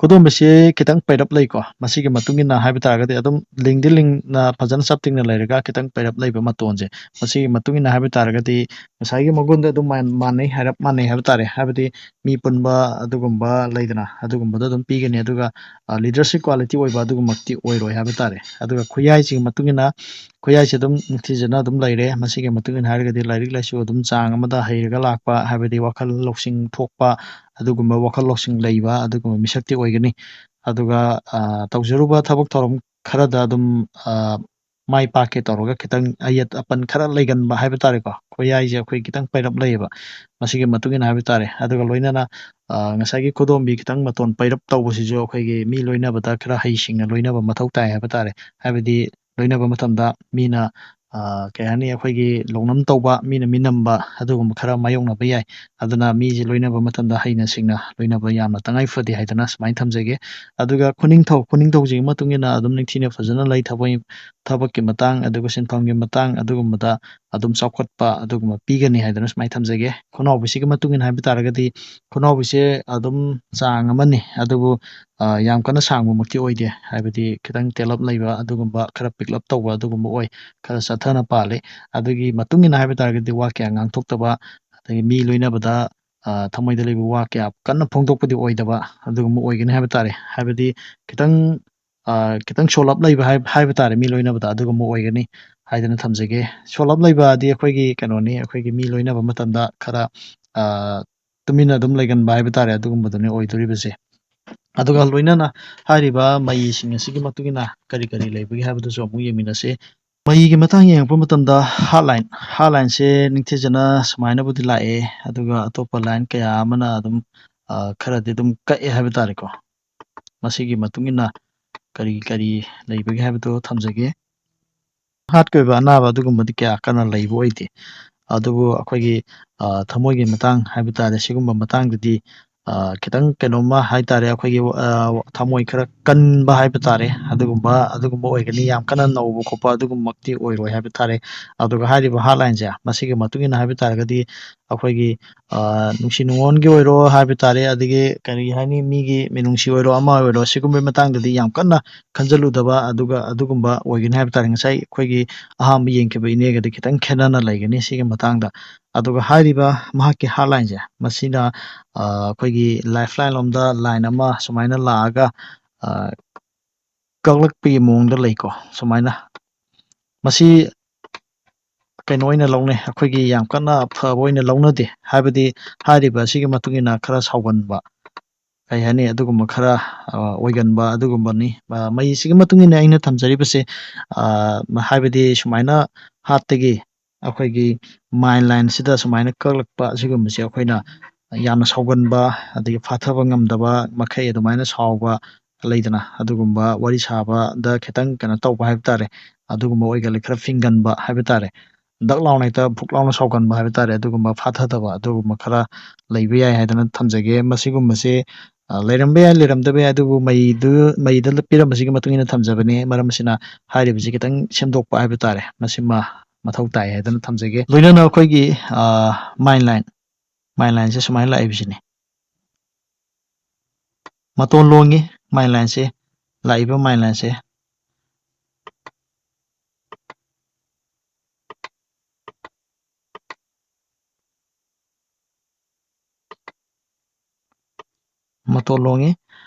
ꯈꯨꯗꯣꯝꯕꯤꯁꯤ ꯈꯤꯇꯪ ꯄꯩꯔꯞ ꯂꯩꯀꯣ꯫ ꯃꯁꯤꯒꯤ ꯃꯇꯨꯡ ꯏꯟꯅ ꯍꯥꯏꯕ ꯇꯥꯔꯒꯗꯤ ꯑꯗꯨꯝ ꯂꯤꯡꯗꯤ ꯂꯤꯡꯅ ꯐꯖꯅ ꯆꯞ ꯇꯤꯡꯅ ꯂꯩꯔꯒ ꯈꯤꯇꯪ ꯄꯩꯔꯞ ꯂꯩꯕ ꯃꯇꯣꯟꯁꯦ꯫ ꯃꯁꯤꯒꯤ ꯃꯇꯨꯡ ꯏꯟꯅ ꯍꯥꯏꯕ ꯇꯥꯔꯒꯗꯤ ꯉꯁꯥꯏꯒꯤ ꯃꯒꯨꯟꯗ ꯑꯗꯨꯝ ꯃꯥꯟ-, ꯃꯥꯟꯅꯩ, ꯍꯥꯏꯔꯞ ꯃꯥꯟꯅꯩ ꯍꯥꯏꯕ ꯇꯥꯔꯦ꯫ ꯍꯥꯏꯕꯗꯤ ꯃꯤ ꯄꯨꯟꯕ ꯑꯗꯨꯒꯨꯝꯕ ꯂꯩꯗꯅ, ꯑꯗꯨꯒꯨꯝꯕꯗꯣ ꯑꯗꯨꯝ ꯄꯤꯒꯅꯤ꯫ ꯑꯗꯨꯒ, ꯑ, leadership quality ꯑꯣꯏꯕ ꯑꯗꯨꯒꯨꯝꯕꯃꯛꯇꯤ ꯑꯣꯏꯔꯣꯏ ꯍꯥꯏꯕ ꯇꯥꯔꯦ꯫ ꯑꯗꯨꯒ ꯈꯨꯌꯥꯏꯁꯤꯒꯤ ꯃꯇꯨꯡ ꯏꯟꯅ, ꯈꯨꯌꯥꯏꯁꯤ ꯑꯗꯨꯝ ꯅꯤꯡꯊꯤꯖꯅ ꯑꯗꯨꯝ ꯂꯩꯔꯦ꯫ ꯃꯁꯤꯒꯤ ꯃꯇꯨꯡ ꯏꯟꯅ ꯍꯥꯏꯔꯒꯗꯤ ꯂꯥꯏꯔꯤꯛ ꯂꯥꯏꯁꯨ ꯑꯗꯨꯝ ꯆꯥꯡ ꯑꯃꯗ ꯍꯩꯔꯒ ꯂꯥꯛꯄ, ꯍꯥꯏꯕꯗꯤ ꯋꯥꯈꯜ ꯂꯧꯁꯤꯡ ꯊꯣꯛꯄ, ꯑꯗꯨꯒꯨꯝꯕ ꯋꯥꯈꯜ ꯂꯧꯁꯤꯡ ꯂꯩꯕ ꯑꯗꯨꯒꯨꯝꯕ ꯃꯤꯁꯛꯇꯤ ꯑꯣꯏꯒꯅꯤ꯫ ꯑꯗꯨꯒ, ꯑ, ꯇꯧꯖꯔꯨꯕ ꯊꯕꯛ ꯊꯧꯔꯝ ꯈꯔꯗ ꯑꯗꯨꯝ, ꯑ, ꯃꯥꯏ ꯄꯥꯛꯀꯦ ꯇꯧꯔꯒ ꯈꯤꯇꯪ ꯑꯌꯦꯠ ꯑꯄꯟ ꯈꯔ ꯂꯩꯒꯟꯕ ꯍꯥꯏꯕ ꯇꯥꯔꯦꯀꯣ꯫ ꯈꯨꯌꯥꯏꯁꯦ ꯑꯩꯈꯣꯏ ꯈꯤꯇꯪ ꯄꯩꯔꯞ ꯂꯩꯌꯦꯕ꯫ ꯃꯁꯤꯒꯤ ꯃꯇꯨꯡ ꯏꯟꯅ ꯍꯥꯏꯕ ꯇꯥꯔꯦ꯫ ꯑꯗꯨꯒ ꯂꯣꯏꯅꯅ, ꯑ, ꯉꯁꯥꯏꯒꯤ ꯈꯨꯗꯣꯝꯕꯤ ꯈꯤꯇꯪ ꯃꯇꯣꯟ ꯄꯩꯔꯞ ꯇꯧꯕꯁꯤꯁꯨ ꯑꯩꯈꯣꯏꯒꯤ ꯃꯤ ꯂꯣꯏꯅꯕꯗ ꯈꯔ ꯍꯩꯁꯤꯡꯅ ꯂꯣꯏꯅꯕ ꯃꯊꯧ ꯇꯥꯏ ꯍꯥꯏꯕ ꯇꯥꯔꯦ꯫ ꯍꯥꯏꯕꯗꯤ ꯂꯣꯏꯅꯕ ꯃꯇꯝꯗ ꯃꯤꯅ, ꯑ, ꯀꯩ ꯍꯥꯏꯅꯤ, ꯑꯩꯈꯣꯏꯒꯤ ꯂꯧꯅꯝ ꯇꯧꯕ, ꯃꯤꯅ ꯃꯤꯅꯝꯕ ꯑꯗꯨꯒꯨꯝꯕ ꯈꯔ ꯃꯥꯌꯣꯛꯅꯕ ꯌꯥꯏ꯫ ꯑꯗꯨꯅ ꯃꯤꯁꯦ ꯂꯣꯏꯅꯕ ꯃꯇꯝꯗ ꯍꯩꯅ ꯁꯤꯡꯅ ꯂꯣꯏꯅꯕ ꯌꯥꯝꯅ ꯇꯉꯥꯏ ꯐꯗꯦ ꯍꯥꯏꯗꯅ ꯁꯨꯃꯥꯏꯅ ꯊꯝꯖꯒꯦ꯫ ꯑꯗꯨꯒ ꯈꯨꯅꯤꯡꯊꯧ, ꯈꯨꯅꯤꯡꯊꯧꯁꯤꯒꯤ ꯃꯇꯨꯡ ꯏꯟꯅ ꯑꯗꯨꯝ ꯅꯤꯡꯊꯤꯅ ꯐꯖꯅ ꯂꯩ꯫ ꯊꯕꯛ, ꯊꯕꯛꯀꯤ ꯃꯇꯥꯡ, ꯑꯗꯨꯒ ꯁꯤꯟꯐꯝꯒꯤ ꯃꯇꯥꯡ, ꯑꯗꯨꯒꯨꯝꯕꯗ ꯑꯗꯨꯝ ꯆꯥꯎꯈꯠꯄ ꯑꯗꯨꯒꯨꯝꯕ ꯄꯤꯒꯅꯤ ꯍꯥꯏꯗꯅ ꯁꯨꯃꯥꯏꯅ ꯊꯝꯖꯒꯦ꯫ ꯈꯨꯅꯥꯎꯕꯤꯁꯤꯒꯤ ꯃꯇꯨꯡ ꯏꯟꯅ ꯍꯥꯏꯕ ꯇꯥꯔꯒꯗꯤ ꯈꯨꯅꯥꯎꯕꯤꯁꯦ ꯑꯗꯨꯝ ꯆꯥꯡ ꯑꯃꯅꯤ, ꯑꯗꯨꯕꯨ, ꯑ, ꯌꯥꯝ ꯀꯟꯅ ꯁꯥꯡꯕꯃꯛꯇꯤ ꯑꯣꯏꯗꯦ꯫ ꯍꯥꯏꯕꯗꯤ ꯈꯤꯇꯪ ꯇꯦꯜꯂꯞ ꯂꯩꯕ ꯑꯗꯨꯒꯨꯝꯕ, ꯈꯔ ꯄꯤꯛꯂꯞ ꯇꯧꯕ ꯑꯗꯨꯒꯨꯝꯕ ꯑꯣꯏ, ꯈꯔ ꯆꯠꯊꯅ ꯄꯥꯜꯂꯤ꯫ ꯑꯗꯨꯒꯤ ꯃꯇꯨꯡ ꯏꯟꯅ ꯍꯥꯏꯕ ꯇꯥꯔꯒꯗꯤ ꯋꯥ ꯀꯌꯥ ꯉꯥꯡꯊꯣꯛꯇꯕ, ꯑꯗꯒꯤ ꯃꯤ ꯂꯣꯏꯅꯕꯗ, ꯑ, ꯊꯃꯣꯏꯗ ꯂꯩꯕ ꯋꯥ ꯀꯌꯥ ꯀꯟꯅ ꯐꯣꯡꯗꯣꯛꯄꯗꯤ ꯑꯣꯏꯗꯕ ꯑꯗꯨꯒꯨꯝꯕ ꯑꯣꯏꯒꯅꯤ ꯍꯥꯏꯕ ꯇꯥꯔꯦ꯫ ꯍꯥꯏꯕꯗꯤ ꯈꯤꯇꯪ, ꯑ, ꯈꯤꯇꯪ ꯁꯣꯜꯂꯞ ꯂꯩꯕ ꯍꯥꯏ-, ꯍꯥꯏꯕ ꯇꯥꯔꯦ, ꯃꯤ ꯂꯣꯏꯅꯕꯗ ꯑꯗꯨꯒꯨꯝꯕ ꯑꯣꯏꯒꯅꯤ ꯍꯥꯏꯗꯅ ꯊꯝꯖꯒꯦ꯫ ꯁꯣꯜꯂꯞ ꯂꯩꯕꯗꯤ ꯑꯩꯈꯣꯏꯒꯤ ꯀꯩꯅꯣꯅꯤ, ꯑꯩꯈꯣꯏꯒꯤ ꯃꯤ ꯂꯣꯏꯅꯕ ꯃꯇꯝꯗ ꯈꯔ, ꯑ, ꯇꯨꯃꯤꯟꯅ ꯑꯗꯨꯝ ꯂꯩꯒꯟꯕ ꯍꯥꯏꯕ ꯇꯥꯔꯦ, ꯑꯗꯨꯒꯨꯝꯕꯗꯨꯅꯤ ꯑꯣꯏꯗꯣꯔꯤꯕꯁꯦ꯫ ꯑꯗꯨꯒ ꯂꯣꯏꯅꯅ ꯍꯥꯏꯔꯤꯕ ꯃꯌꯤꯁꯤꯡ ꯑꯁꯤꯒꯤ ꯃꯇꯨꯡ ꯏꯟꯅ ꯀꯔꯤ ꯀꯔꯤ ꯂꯩꯕꯒꯦ ꯍꯥꯏꯕꯗꯨꯁꯨ ꯑꯃꯨꯛ ꯌꯦꯡꯃꯤꯟꯅꯁꯤ꯫ ꯃꯌꯤꯒꯤ ꯃꯇꯥꯡ ꯌꯦꯡꯉꯛꯄ ꯃꯇꯝꯗ heart line, heart lineꯁꯦ ꯅꯤꯡꯊꯤꯖꯅ ꯁꯨꯃꯥꯏꯅꯕꯨꯗꯤ ꯂꯥꯛꯑꯦ, ꯑꯗꯨꯒ ꯑꯇꯣꯞꯄ line ꯀꯌꯥ ꯑꯃꯅ ꯑꯗꯨꯝ, ꯑ, ꯈꯔꯗꯤ ꯑꯗꯨꯝ ꯀꯛꯑꯦ ꯍꯥꯏꯕ ꯇꯥꯔꯦꯀꯣ꯫ ꯃꯁꯤꯒꯤ ꯃꯇꯨꯡ ꯏꯟꯅ ꯀꯔꯤ ꯀꯔꯤ ꯂꯩꯕꯒꯦ ꯍꯥꯏꯕꯗꯨ ꯊꯝꯖꯒꯦ꯫ Heartꯀꯤ ꯑꯣꯏꯕ ꯑꯅꯥꯕ ꯑꯗꯨꯒꯨꯝꯕꯗꯤ ꯀꯌꯥ ꯀꯟꯅ ꯂꯩꯕ ꯑꯣꯏꯗꯦ꯫ ꯑꯗꯨꯕꯨ ꯑꯩꯈꯣꯏꯒꯤ, ꯑ, ꯊꯃꯣꯏꯒꯤ ꯃꯇꯥꯡ ꯍꯥꯏꯕ ꯇꯥꯔꯦ, ꯁꯤꯒꯨꯝꯕ ꯃꯇꯥꯡꯗꯗꯤ, ꯑ, ꯈꯤꯇꯪ ꯀꯩꯅꯣꯝꯃ ꯍꯥꯏ ꯇꯥꯔꯦ, ꯑꯩꯈꯣꯏꯒꯤ, ꯑ, ꯊꯃꯣꯏ ꯈꯔ ꯀꯟꯕ ꯍꯥꯏꯕ ꯇꯥꯔꯦ, ꯑꯗꯨꯒꯨꯝꯕ, ꯑꯗꯨꯒꯨꯝꯕ ꯑꯣꯏꯒꯅꯤ꯫ ꯌꯥꯝ ꯀꯟꯅ ꯅꯧꯕ ꯈꯣꯠꯄ ꯑꯗꯨꯒꯨꯝꯕꯃꯛꯇꯤ ꯑꯣꯏꯔꯣꯏ ꯍꯥꯏꯕ ꯇꯥꯔꯦ꯫ ꯑꯗꯨꯒ ꯍꯥꯏꯔꯤꯕ heart lineꯁꯦ, ꯃꯁꯤꯒꯤ ꯃꯇꯨꯡ ꯏꯟꯅ ꯍꯥꯏꯕ ꯇꯥꯔꯒꯗꯤ, ꯑꯩꯈꯣꯏꯒꯤ, ꯑ, ꯅꯨꯡꯁꯤ ꯅꯨꯡꯉꯣꯟꯒꯤ ꯑꯣꯏꯔꯣ ꯍꯥꯏꯕ ꯇꯥꯔꯦ, ꯑꯗꯒꯤ ꯀꯔꯤ ꯍꯥꯏꯅꯤ, ꯃꯤꯒꯤ ꯃꯤꯅꯨꯡꯁꯤ ꯑꯣꯏꯔꯣ, ꯑꯃ ꯑꯣꯏꯔꯣ, ꯁꯤꯒꯨꯝꯕꯒꯤ ꯃꯇꯥꯡꯗꯗꯤ ꯌꯥꯝ ꯀꯟꯅ ꯈꯟꯖꯜꯂꯨꯗꯕ, ꯑꯗꯨꯒ ꯑꯗꯨꯒꯨꯝꯕ ꯑꯣꯏꯒꯅꯤ ꯍꯥꯏꯕ ꯇꯥꯔꯦ꯫ ꯉꯁꯥꯏ ꯑꯩꯈꯣꯏꯒꯤ ꯑꯍꯥꯟꯕ ꯌꯦꯡꯈꯤꯕ ꯏꯅꯦꯒꯗꯤ ꯈꯤꯇꯪ ꯈꯦꯠꯅꯅ ꯂꯩꯒꯅꯤ ꯁꯤꯒꯤ ꯃꯇꯥꯡꯗ꯫ ꯑꯗꯨꯒ ꯍꯥꯏꯔꯤꯕ ꯃꯍꯥꯛꯀꯤ heart lineꯁꯦ, ꯃꯁꯤꯅ, ꯑ, ꯑꯩꯈꯣꯏꯒꯤ lifeline ꯂꯣꯝꯗ line ꯑꯃ ꯁꯨꯃꯥꯏꯅ ꯂꯥꯛꯑꯒ, ꯑ, ꯀꯛꯂꯛꯄꯒꯤ ꯃꯑꯣꯡꯗ ꯂꯩꯀꯣ, ꯁꯨꯃꯥꯏꯅ꯫ ꯃꯁꯤ ꯀꯩꯅꯣ ꯑꯣꯏꯅ ꯂꯧꯅꯩ, ꯑꯩꯈꯣꯏꯒꯤ ꯌꯥꯝ ꯀꯟꯅ ꯐꯕ ꯑꯣꯏꯅ ꯂꯧꯅꯗꯦ, ꯍꯥꯏꯕꯗꯤ ꯍꯥꯏꯔꯤꯕ ꯑꯁꯤꯒꯤ ꯃꯇꯨꯡ ꯏꯟꯅ ꯈꯔ ꯁꯥꯎꯒꯟꯕ, ꯀꯩ ꯍꯥꯏꯅꯤ, ꯑꯗꯨꯒꯨꯝꯕ ꯈꯔ, ꯑ, ꯑꯣꯏꯒꯟꯕ ꯑꯗꯨꯒꯨꯝꯕꯅꯤ꯫ ꯑ, ꯃꯌꯤꯁꯤꯒꯤ ꯃꯇꯨꯡ ꯏꯟꯅ ꯑꯩꯅ ꯊꯝꯖꯔꯤꯕꯁꯦ, ꯑ, ꯍꯥꯏꯕꯗꯤ ꯁꯨꯃꯥꯏꯅ heartꯇꯒꯤ ꯑꯩꯈꯣꯏꯒꯤ mind lineꯁꯤꯗ ꯁꯨꯃꯥꯏꯅ ꯀꯛꯂꯛꯄ ꯑꯁꯤꯒꯨꯝꯕꯁꯦ ꯑꯩꯈꯣꯏꯅ ꯌꯥꯝꯅ ꯁꯥꯎꯒꯟꯕ, ꯑꯗꯒꯤ ꯐꯥꯊꯕ ꯉꯝꯗꯕ ꯃꯈꯩ ꯑꯗꯨꯃꯥꯏꯅ ꯁꯥꯎꯕ ꯂꯩꯗꯅ, ꯑꯗꯨꯒꯨꯝꯕ ꯋꯥꯔꯤ ꯁꯥꯕꯗ ꯈꯤꯇꯪ ꯀꯩꯅꯣ ꯇꯧꯕ ꯍꯥꯏꯕ ꯇꯥꯔꯦ, ꯑꯗꯨꯒꯨꯝꯕ ꯑꯣꯏꯒꯜꯂꯤ, ꯈꯔ ꯐꯤꯡꯒꯟꯕ ꯍꯥꯏꯕ ꯇꯥꯔꯦ, ꯗꯛ ꯂꯥꯎꯅ ꯍꯦꯛꯇ ꯐꯨꯛ ꯂꯥꯎꯅ ꯁꯥꯎꯒꯟꯕ ꯍꯥꯏꯕ ꯇꯥꯔꯦ, ꯑꯗꯨꯒꯨꯝꯕ ꯐꯥꯊꯗꯕ ꯑꯗꯨꯒꯨꯝꯕ ꯈꯔ ꯂꯩꯕ ꯌꯥꯏ ꯍꯥꯏꯗꯅ ꯊꯝꯖꯒꯦ꯫ ꯃꯁꯤꯒꯨꯝꯕꯁꯦ, ꯑ, ꯂꯩꯔꯝꯕ ꯌꯥꯏ, ꯂꯩꯔꯝꯗꯕ ꯌꯥꯏ, ꯑꯗꯨꯕꯨ ꯃꯩꯗꯨ, ꯃꯩꯗ ꯄꯤꯔꯝꯕꯁꯤꯒꯤ ꯃꯇꯨꯡ ꯏꯟꯅ ꯊꯝꯖꯕꯅꯤ꯫ ꯃꯔꯝ ꯑꯁꯤꯅ ꯍꯥꯏꯔꯤꯕꯁꯤ ꯈꯤꯇꯪ ꯁꯦꯝꯗꯣꯛꯄ ꯍꯥꯏꯕ ꯇꯥꯔꯦ, ꯃꯁꯤꯃ ꯃꯊꯧ ꯇꯥꯏ ꯍꯥꯏꯗꯅ ꯊꯝꯖꯒꯦ꯫ ꯂꯣꯏꯅꯅ ꯑꯩꯈꯣꯏꯒꯤ, ꯑ, mind line, mind lineꯁꯦ ꯁꯨꯃꯥꯏꯅ ꯂꯥꯛꯏꯕꯁꯤꯅꯤ꯫ ꯃꯇꯣꯟ ꯂꯣꯡꯉꯤ mind lineꯁꯦ, ꯂꯥꯛꯏꯕ mind lineꯁꯦ꯫ ꯃꯇꯣꯟ ꯂꯣꯡꯉꯤ꯫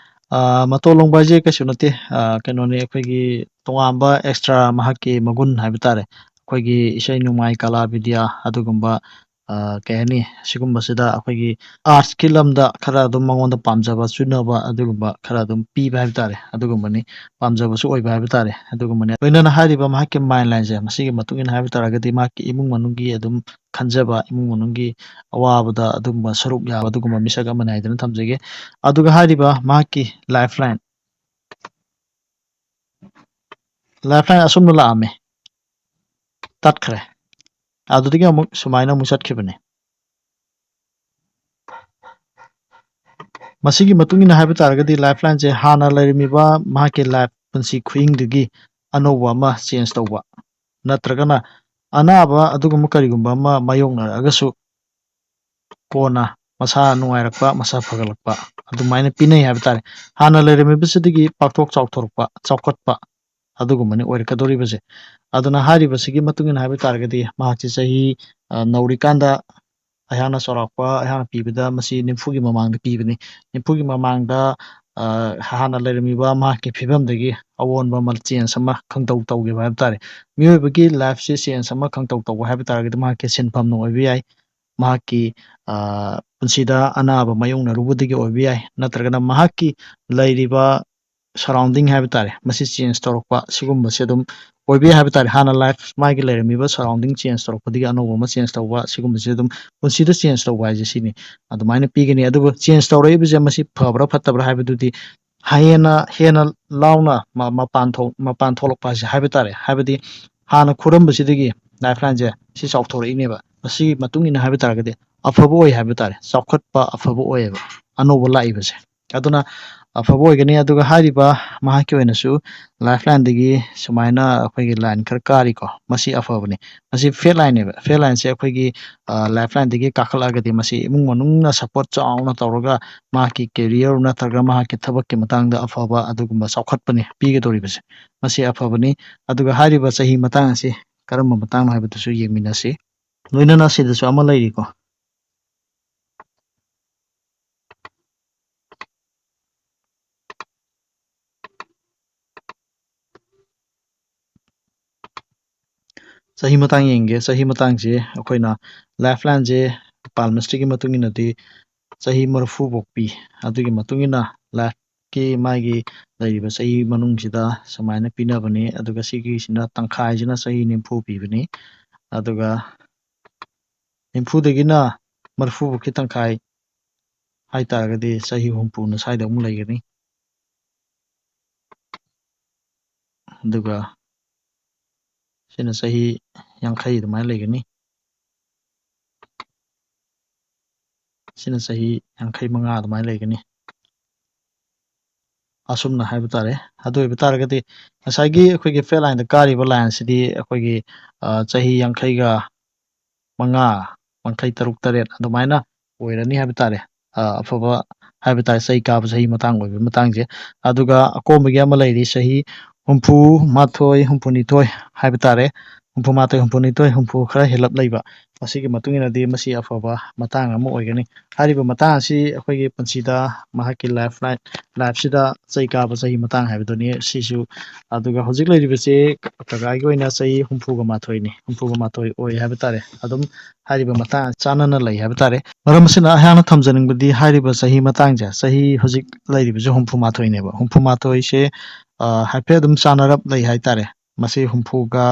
ꯑ, ꯃꯇꯣꯟ ꯂꯣꯡꯕ ꯍꯥꯏꯁꯦ ꯀꯩꯁꯨ ꯅꯠꯇꯦ꯫ ꯑ, ꯀꯩꯅꯣꯅꯤ, ꯑꯩꯈꯣꯏꯒꯤ ꯇꯣꯉꯥꯟꯕ extra ꯃꯍꯥꯛꯀꯤ ꯃꯒꯨꯟ ꯍꯥꯏꯕ ꯇꯥꯔꯦ꯫ ꯑꯩꯈꯣꯏꯒꯤ ꯏꯁꯩ ꯅꯣꯡꯃꯥꯏ, ꯀꯂꯥ ꯕꯤꯗ꯭ꯌꯥ ꯑꯗꯨꯒꯨꯝꯕ, ꯑ, ꯀꯩ ꯍꯥꯏꯅꯤ, ꯁꯤꯒꯨꯝꯕꯁꯤꯗ ꯑꯩꯈꯣꯏꯒꯤ arts ꯀꯤ ꯂꯝꯗ ꯈꯔ ꯑꯗꯨꯝ ꯃꯉꯣꯟꯗ ꯄꯥꯝꯖꯕ ꯆꯨꯅꯕ ꯑꯗꯨꯒꯨꯝꯕ ꯈꯔ ꯑꯗꯨꯝ ꯄꯤꯕ ꯍꯥꯏꯕ ꯇꯥꯔꯦ꯫ ꯑꯗꯨꯒꯨꯝꯕꯅꯤ, ꯄꯥꯝꯖꯕꯁꯨ ꯑꯣꯏꯕ ꯍꯥꯏꯕ ꯇꯥꯔꯦ꯫ ꯑꯗꯨꯒꯨꯝꯕꯅꯤ꯫ ꯂꯣꯏꯅꯅ ꯍꯥꯏꯔꯤꯕ ꯃꯍꯥꯛꯀꯤ mind line ꯁꯦ, ꯃꯁꯤꯒꯤ ꯃꯇꯨꯡ ꯏꯟꯅ ꯍꯥꯏꯕ ꯇꯥꯔꯒꯗꯤ, ꯃꯍꯥꯛꯀꯤ ꯏꯃꯨꯡ ꯃꯅꯨꯡꯒꯤ ꯑꯗꯨꯝ ꯈꯟꯖꯕ, ꯏꯃꯨꯡ ꯃꯅꯨꯡꯒꯤ ꯑꯋꯥꯕꯗ ꯑꯗꯨꯒꯨꯝꯕ ꯁꯔꯨꯛ ꯌꯥꯕ ꯑꯗꯨꯒꯨꯝꯕ ꯃꯤꯁꯛ ꯑꯃꯅꯤ ꯍꯥꯏꯗꯨꯅ ꯊꯝꯖꯒꯦ꯫ ꯑꯗꯨꯒ ꯍꯥꯏꯔꯤꯕ ꯃꯍꯥꯛꯀꯤ lifeline, lifeline ꯑꯁꯨꯝꯅ ꯂꯥꯛꯑꯝꯃꯦ, ꯇꯠꯈ꯭ꯔꯦ꯫ ꯑꯗꯨꯗꯒꯤ ꯑꯃꯨꯛ ꯁꯨꯃꯥꯏꯅ ꯑꯃꯨꯛ ꯆꯠꯈꯤꯕꯅꯦ꯫ ꯃꯁꯤꯒꯤ ꯃꯇꯨꯡ ꯏꯟꯅ ꯍꯥꯏꯕ ꯇꯥꯔꯒꯗꯤ, lifeline ꯁꯦ ꯍꯥꯟꯅ ꯂꯩꯔꯝꯃꯤꯕ ꯃꯍꯥꯛꯀꯤ life, ꯄꯨꯟꯁꯤ ꯈꯨꯍꯤꯡꯗꯨꯒꯤ ꯑꯅꯧꯕ ꯑꯃ change ꯇꯧꯕ, ꯅꯠꯇ꯭ꯔꯒꯅ ꯑꯅꯥꯕ ꯑꯗꯨꯒꯨꯝꯕ ꯀꯔꯤꯒꯨꯝꯕ ꯑꯃ ꯃꯥꯌꯣꯛꯅꯔꯛꯑꯒꯁꯨ ꯀꯣꯟꯅ ꯃꯁꯥ ꯅꯨꯡꯉꯥꯏꯔꯛꯄ, ꯃꯁꯥ ꯐꯒꯠꯂꯛꯄ, ꯑꯗꯨꯃꯥꯏꯅ ꯄꯤꯅꯩ ꯍꯥꯏꯕ ꯇꯥꯔꯦ꯫ ꯍꯥꯟꯅ ꯂꯩꯔꯝꯃꯤꯕꯁꯤꯗꯒꯤ ꯄꯥꯛꯊꯣꯛ ꯆꯥꯎꯊꯣꯔꯛꯄ, ꯆꯥꯎꯈꯠꯄ, ꯑꯗꯨꯒꯨꯝꯕꯅꯤ ꯑꯣꯏꯔꯛꯀꯗꯧꯔꯤꯕꯁꯦ꯫ ꯑꯗꯨꯅ ꯍꯥꯏꯔꯤꯕꯁꯤꯒꯤ ꯃꯇꯨꯡ ꯏꯟꯅ ꯍꯥꯏꯕ ꯇꯥꯔꯒꯗꯤ, ꯃꯍꯥꯛꯁꯤ ꯆꯍꯤ, ꯑ, ꯅꯧꯔꯤꯀꯥꯟꯗ ꯑꯩꯍꯥꯛꯅ ꯆꯥꯎꯔꯥꯛꯄ, ꯑꯩꯍꯥꯛꯅ ꯄꯤꯕꯗ ꯃꯁꯤ ꯅꯤꯐꯨꯒꯤ ꯃꯃꯥꯡꯗ ꯄꯤꯕꯅꯤ꯫ ꯅꯤꯐꯨꯒꯤ ꯃꯃꯥꯡꯗ, ꯑ, ꯍꯥꯟꯅ ꯂꯩꯔꯝꯃꯤꯕ ꯃꯍꯥꯛꯀꯤ ꯐꯤꯕꯝꯗꯒꯤ ꯑꯑꯣꯟꯕ ꯑꯃ, change ꯑꯃ ꯈꯪꯇꯧ ꯇꯧꯈꯤꯕ ꯍꯥꯏꯕ ꯇꯥꯔꯦ꯫ ꯃꯤꯑꯣꯏꯕꯒꯤ life ꯁꯦ change ꯑꯃ ꯈꯪꯇꯧ ꯇꯧꯕ ꯍꯥꯏꯕ ꯇꯥꯔꯒꯗꯤ, ꯃꯍꯥꯛꯀꯤ ꯁꯤꯟꯐꯝꯅ ꯑꯣꯏꯕ ꯌꯥꯏ, ꯃꯍꯥꯛꯀꯤ, ꯑ, ꯄꯨꯟꯁꯤꯗ ꯑꯅꯥꯕ ꯃꯥꯌꯣꯛꯅꯔꯨꯕꯗꯒꯤ ꯑꯣꯏꯕ ꯌꯥꯏ, ꯅꯠꯇ꯭ꯔꯒꯅ ꯃꯍꯥꯛꯀꯤ ꯂꯩꯔꯤꯕ surrounding ꯍꯥꯏꯕ ꯇꯥꯔꯦ, ꯃꯁꯤ change ꯇꯧꯔꯛꯄ, ꯁꯤꯒꯨꯝꯕꯁꯦ ꯑꯗꯨꯝ ꯑꯣꯏꯕ ꯌꯥꯏ ꯍꯥꯏꯕ ꯇꯥꯔꯦ꯫ ꯍꯥꯟꯅ life, ꯃꯥꯒꯤ ꯂꯩꯔꯝꯃꯤꯕ surrounding change ꯇꯧꯔꯛꯄꯗꯒꯤ ꯑꯅꯧꯕ ꯑꯃ change ꯇꯧꯕ, ꯁꯤꯒꯨꯝꯕꯁꯦ ꯑꯗꯨꯝ ꯄꯨꯟꯁꯤꯗ change ꯇꯧꯕ ꯍꯥꯏꯁꯦ ꯁꯤꯅꯤ꯫ ꯑꯗꯨꯃꯥꯏꯅ ꯄꯤꯒꯅꯤ꯫ ꯑꯗꯨꯕꯨ change ꯇꯧꯔꯛꯏꯕꯁꯦ ꯃꯁꯤ ꯐꯕ꯭ꯔꯥ ꯐꯠꯇꯕ꯭ꯔꯥ ꯍꯥꯏꯕꯗꯨꯗꯤ ꯍꯦꯟꯅ, ꯍꯦꯟꯅ ꯂꯥꯎꯅ ꯃ-, ꯃꯄꯥꯟ ꯊꯣꯛ-, ꯃꯄꯥꯟ ꯊꯣꯛꯂꯛꯄ ꯍꯥꯏꯁꯦ ꯍꯥꯏꯕ ꯇꯥꯔꯦ꯫ ꯍꯥꯏꯕꯗꯤ ꯍꯥꯟꯅ ꯈꯨꯔꯝꯕꯁꯤꯗꯒꯤ lifeline ꯁꯦ ꯁꯤ ꯆꯥꯎꯊꯣꯔꯛꯏꯅꯦꯕ꯫ ꯃꯁꯤꯒꯤ ꯃꯇꯨꯡ ꯏꯟꯅ ꯍꯥꯏꯕ ꯇꯥꯔꯒꯗꯤ ꯑꯐꯕ ꯑꯣꯏ ꯍꯥꯏꯕ ꯇꯥꯔꯦ, ꯆꯥꯎꯈꯠꯄ ꯑꯐꯕ ꯑꯣꯏꯌꯦꯕ ꯑꯅꯧꯕ ꯂꯥꯛꯏꯕꯁꯦ꯫ ꯑꯗꯨꯅ ꯑꯐꯕ ꯑꯣꯏꯒꯅꯤ꯫ ꯑꯗꯨꯒ ꯍꯥꯏꯔꯤꯕ ꯃꯍꯥꯛꯀꯤ ꯑꯣꯏꯅꯁꯨ lifeline ꯗꯒꯤ ꯁꯨꯃꯥꯏꯅ ꯑꯩꯈꯣꯏꯒꯤ line ꯈꯔ ꯀꯥꯔꯤꯀꯣ, ꯃꯁꯤ ꯑꯐꯕꯅꯤ꯫ ꯃꯁꯤ fat line ꯅꯦꯕ꯫ Fat line ꯁꯦ ꯑꯩꯈꯣꯏꯒꯤ, ꯑ, lifeline ꯗꯒꯤ ꯀꯥꯈꯠꯂꯛꯑꯒꯗꯤ ꯃꯁꯤ ꯏꯃꯨꯡ ꯃꯅꯨꯡꯅ support ꯆꯥꯎꯅ ꯇꯧꯔꯒ ꯃꯍꯥꯛꯀꯤ career ꯅꯠꯇ꯭ꯔꯒ ꯃꯍꯥꯛꯀꯤ ꯊꯕꯛꯀꯤ ꯃꯇꯥꯡꯗ ꯑꯐꯕ ꯑꯗꯨꯒꯨꯝꯕ ꯆꯥꯎꯈꯠꯄꯅꯤ ꯄꯤꯒꯗꯧꯔꯤꯕꯁꯦ꯫ ꯃꯁꯤ ꯑꯐꯕꯅꯤ꯫ ꯑꯗꯨꯒ ꯍꯥꯏꯔꯤꯕ ꯆꯍꯤ ꯃꯇꯥꯡ ꯑꯁꯤ ꯀꯔꯝꯕ ꯃꯇꯥꯡꯅꯣ ꯍꯥꯏꯕꯗꯨꯁꯨ ꯌꯦꯡꯃꯤꯟꯅꯁꯤ꯫ ꯂꯣꯏꯅꯅ ꯁꯤꯗꯁꯨ ꯑꯃ ꯂꯩꯔꯤꯀꯣ꯫ ꯆꯍꯤ ꯃꯇꯥꯡ ꯌꯦꯡꯒꯦ꯫ ꯆꯍꯤ ꯃꯇꯥꯡꯁꯦ ꯑꯩꯈꯣꯏꯅ ꯂꯥꯏꯐ ꯂꯥꯏꯟꯁꯦ ꯄꯥꯜꯃꯤꯁꯇ꯭ꯔꯤꯒꯤ ꯃꯇꯨꯡ ꯏꯟꯅꯗꯤ ꯆꯍꯤ ꯃꯔꯤꯐꯨ ꯄꯣꯛꯄꯤ, ꯑꯗꯨꯒꯤ ꯃꯇꯨꯡ ꯏꯟꯅ ꯂꯥꯏꯐꯀꯤ ꯃꯥꯒꯤ ꯂꯩꯔꯤꯕ ꯆꯍꯤ ꯃꯅꯨꯡꯁꯤꯗ ꯁꯨꯃꯥꯏꯅ ꯄꯤꯅꯕꯅꯤ꯫ ꯑꯗꯨꯒ ꯁꯤꯒꯤꯁꯤꯅ ꯇꯪꯈꯥꯏꯁꯤꯅ ꯆꯍꯤ ꯅꯤꯐꯨ ꯄꯤꯕꯅꯤ꯫ ꯑꯗꯨꯒ ꯅꯤꯐꯨꯗꯒꯤꯅ ꯃꯔꯤꯐꯨ ꯐꯥꯎꯀꯤ ꯇꯪꯈꯥꯏ ꯍꯥꯏꯇꯥꯔꯒꯗꯤ ꯆꯍꯤ ꯍꯨꯝꯐꯨꯅ ꯁ꯭ꯋꯥꯏꯗ ꯑꯃꯨꯛ ꯂꯩꯒꯅꯤ꯫ ꯑꯗꯨꯒ ꯁꯤꯅ ꯆꯍꯤ ꯌꯥꯡꯈꯩ ꯑꯗꯨꯃꯥꯏꯅ ꯂꯩꯒꯅꯤ꯫ ꯁꯤꯅ ꯆꯍꯤ ꯌꯥꯡꯈꯩ ꯃꯉꯥ ꯑꯗꯨꯃꯥꯏꯅ ꯂꯩꯒꯅꯤ꯫ ꯑꯁꯨꯝꯅ ꯍꯥꯏꯕ ꯇꯥꯔꯦ꯫ ꯑꯗꯨ ꯑꯣꯏꯕ ꯇꯥꯔꯒꯗꯤ ꯉꯁꯥꯏꯒꯤ ꯑꯩꯈꯣꯏꯒꯤ ꯐꯦꯠ ꯂꯥꯏꯟꯗ ꯀꯥꯔꯤꯕ ꯂꯥꯏꯟꯁꯤꯗꯤ ꯑꯩꯈꯣꯏꯒꯤ, ꯑ, ꯆꯍꯤ ꯌꯥꯡꯈꯩꯒ ꯃꯉꯥ, ꯌꯥꯡꯈꯩ ꯇꯔꯨꯛ, ꯇꯔꯦꯠ ꯑꯗꯨꯃꯥꯏꯅ ꯑꯣꯏꯔꯅꯤ ꯍꯥꯏꯕ ꯇꯥꯔꯦ꯫ ꯑ, ꯑꯐꯕ ꯍꯥꯏꯕ ꯇꯥꯔꯦ, ꯆꯍꯤ ꯀꯥꯕ ꯆꯍꯤ ꯃꯇꯥꯡ ꯑꯣꯏꯕꯒꯤ ꯃꯇꯥꯡꯁꯦ꯫ ꯑꯗꯨꯒ ꯑꯀꯣꯟꯕꯒꯤ ꯑꯃ ꯂꯩꯔꯤ, ꯆꯍꯤ ꯍꯨꯝꯐꯨ ꯃꯥꯊꯣꯏ, ꯍꯨꯝꯐꯨ ꯅꯤꯊꯣꯏ ꯍꯥꯏꯕ ꯇꯥꯔꯦ꯫ ꯍꯨꯝꯐꯨ ꯃꯥꯊꯣꯏ, ꯍꯨꯝꯐꯨ ꯅꯤꯊꯣꯏ, ꯍꯨꯝꯐꯨ ꯈꯔ ꯍꯦꯜꯂꯞ ꯂꯩꯕ, ꯃꯁꯤꯒꯤ ꯃꯇꯨꯡ ꯏꯟꯅꯗꯤ ꯃꯁꯤ ꯑꯐꯕ ꯃꯇꯥꯡ ꯑꯃ ꯑꯣꯏꯒꯅꯤ꯫ ꯍꯥꯏꯔꯤꯕ ꯃꯇꯥꯡ ꯑꯁꯤ ꯑꯩꯈꯣꯏꯒꯤ ꯄꯨꯟꯁꯤꯗ, ꯃꯍꯥꯛꯀꯤ ꯂꯥꯏꯐ ꯂꯥꯏꯟ, ꯂꯥꯏꯐꯁꯤꯗ ꯆꯍꯤ ꯀꯥꯕ ꯆꯍꯤ ꯃꯇꯥꯡ ꯍꯥꯏꯕꯗꯨꯅꯤ ꯁꯤꯁꯨ꯫ ꯑꯗꯨꯒ ꯍꯧꯖꯤꯛ ꯂꯩꯔꯤꯕꯁꯤ ꯀꯀꯥꯒꯤ ꯑꯣꯏꯅ ꯆꯍꯤ ꯍꯨꯝꯐꯨꯒ ꯃꯥꯊꯣꯏꯅꯤ, ꯍꯨꯝꯐꯨꯒ ꯃꯥꯊꯣꯏ ꯑꯣꯏ ꯍꯥꯏꯕ ꯇꯥꯔꯦ꯫ ꯑꯗꯨꯝ ꯍꯥꯏꯔꯤꯕ ꯃꯇꯥꯡ ꯆꯥꯟꯅꯅ ꯂꯩ ꯍꯥꯏꯕ ꯇꯥꯔꯦ꯫ ꯃꯔꯝ ꯑꯁꯤꯅ ꯑꯩꯍꯥꯛꯅ ꯊꯝꯖꯅꯤꯡꯕꯗꯤ ꯍꯥꯏꯔꯤꯕ ꯆꯍꯤ ꯃꯇꯥꯡꯁꯦ, ꯆꯍꯤ ꯍꯧꯖꯤꯛ ꯂꯩꯔꯤꯕꯁꯦ ꯍꯨꯝꯐꯨ ꯃꯥꯊꯣꯏꯅꯦꯕ꯫ ꯍꯨꯝꯐꯨ ꯃꯥꯊꯣꯏꯁꯦ, ꯑ, ꯍꯥꯏꯐꯦꯠ ꯑꯗꯨꯝ ꯆꯥꯟꯅꯔꯞ ꯂꯩ ꯍꯥꯏ ꯇꯥꯔꯦ꯫ ꯃꯁꯤ ꯍꯨꯝꯐꯨꯒ,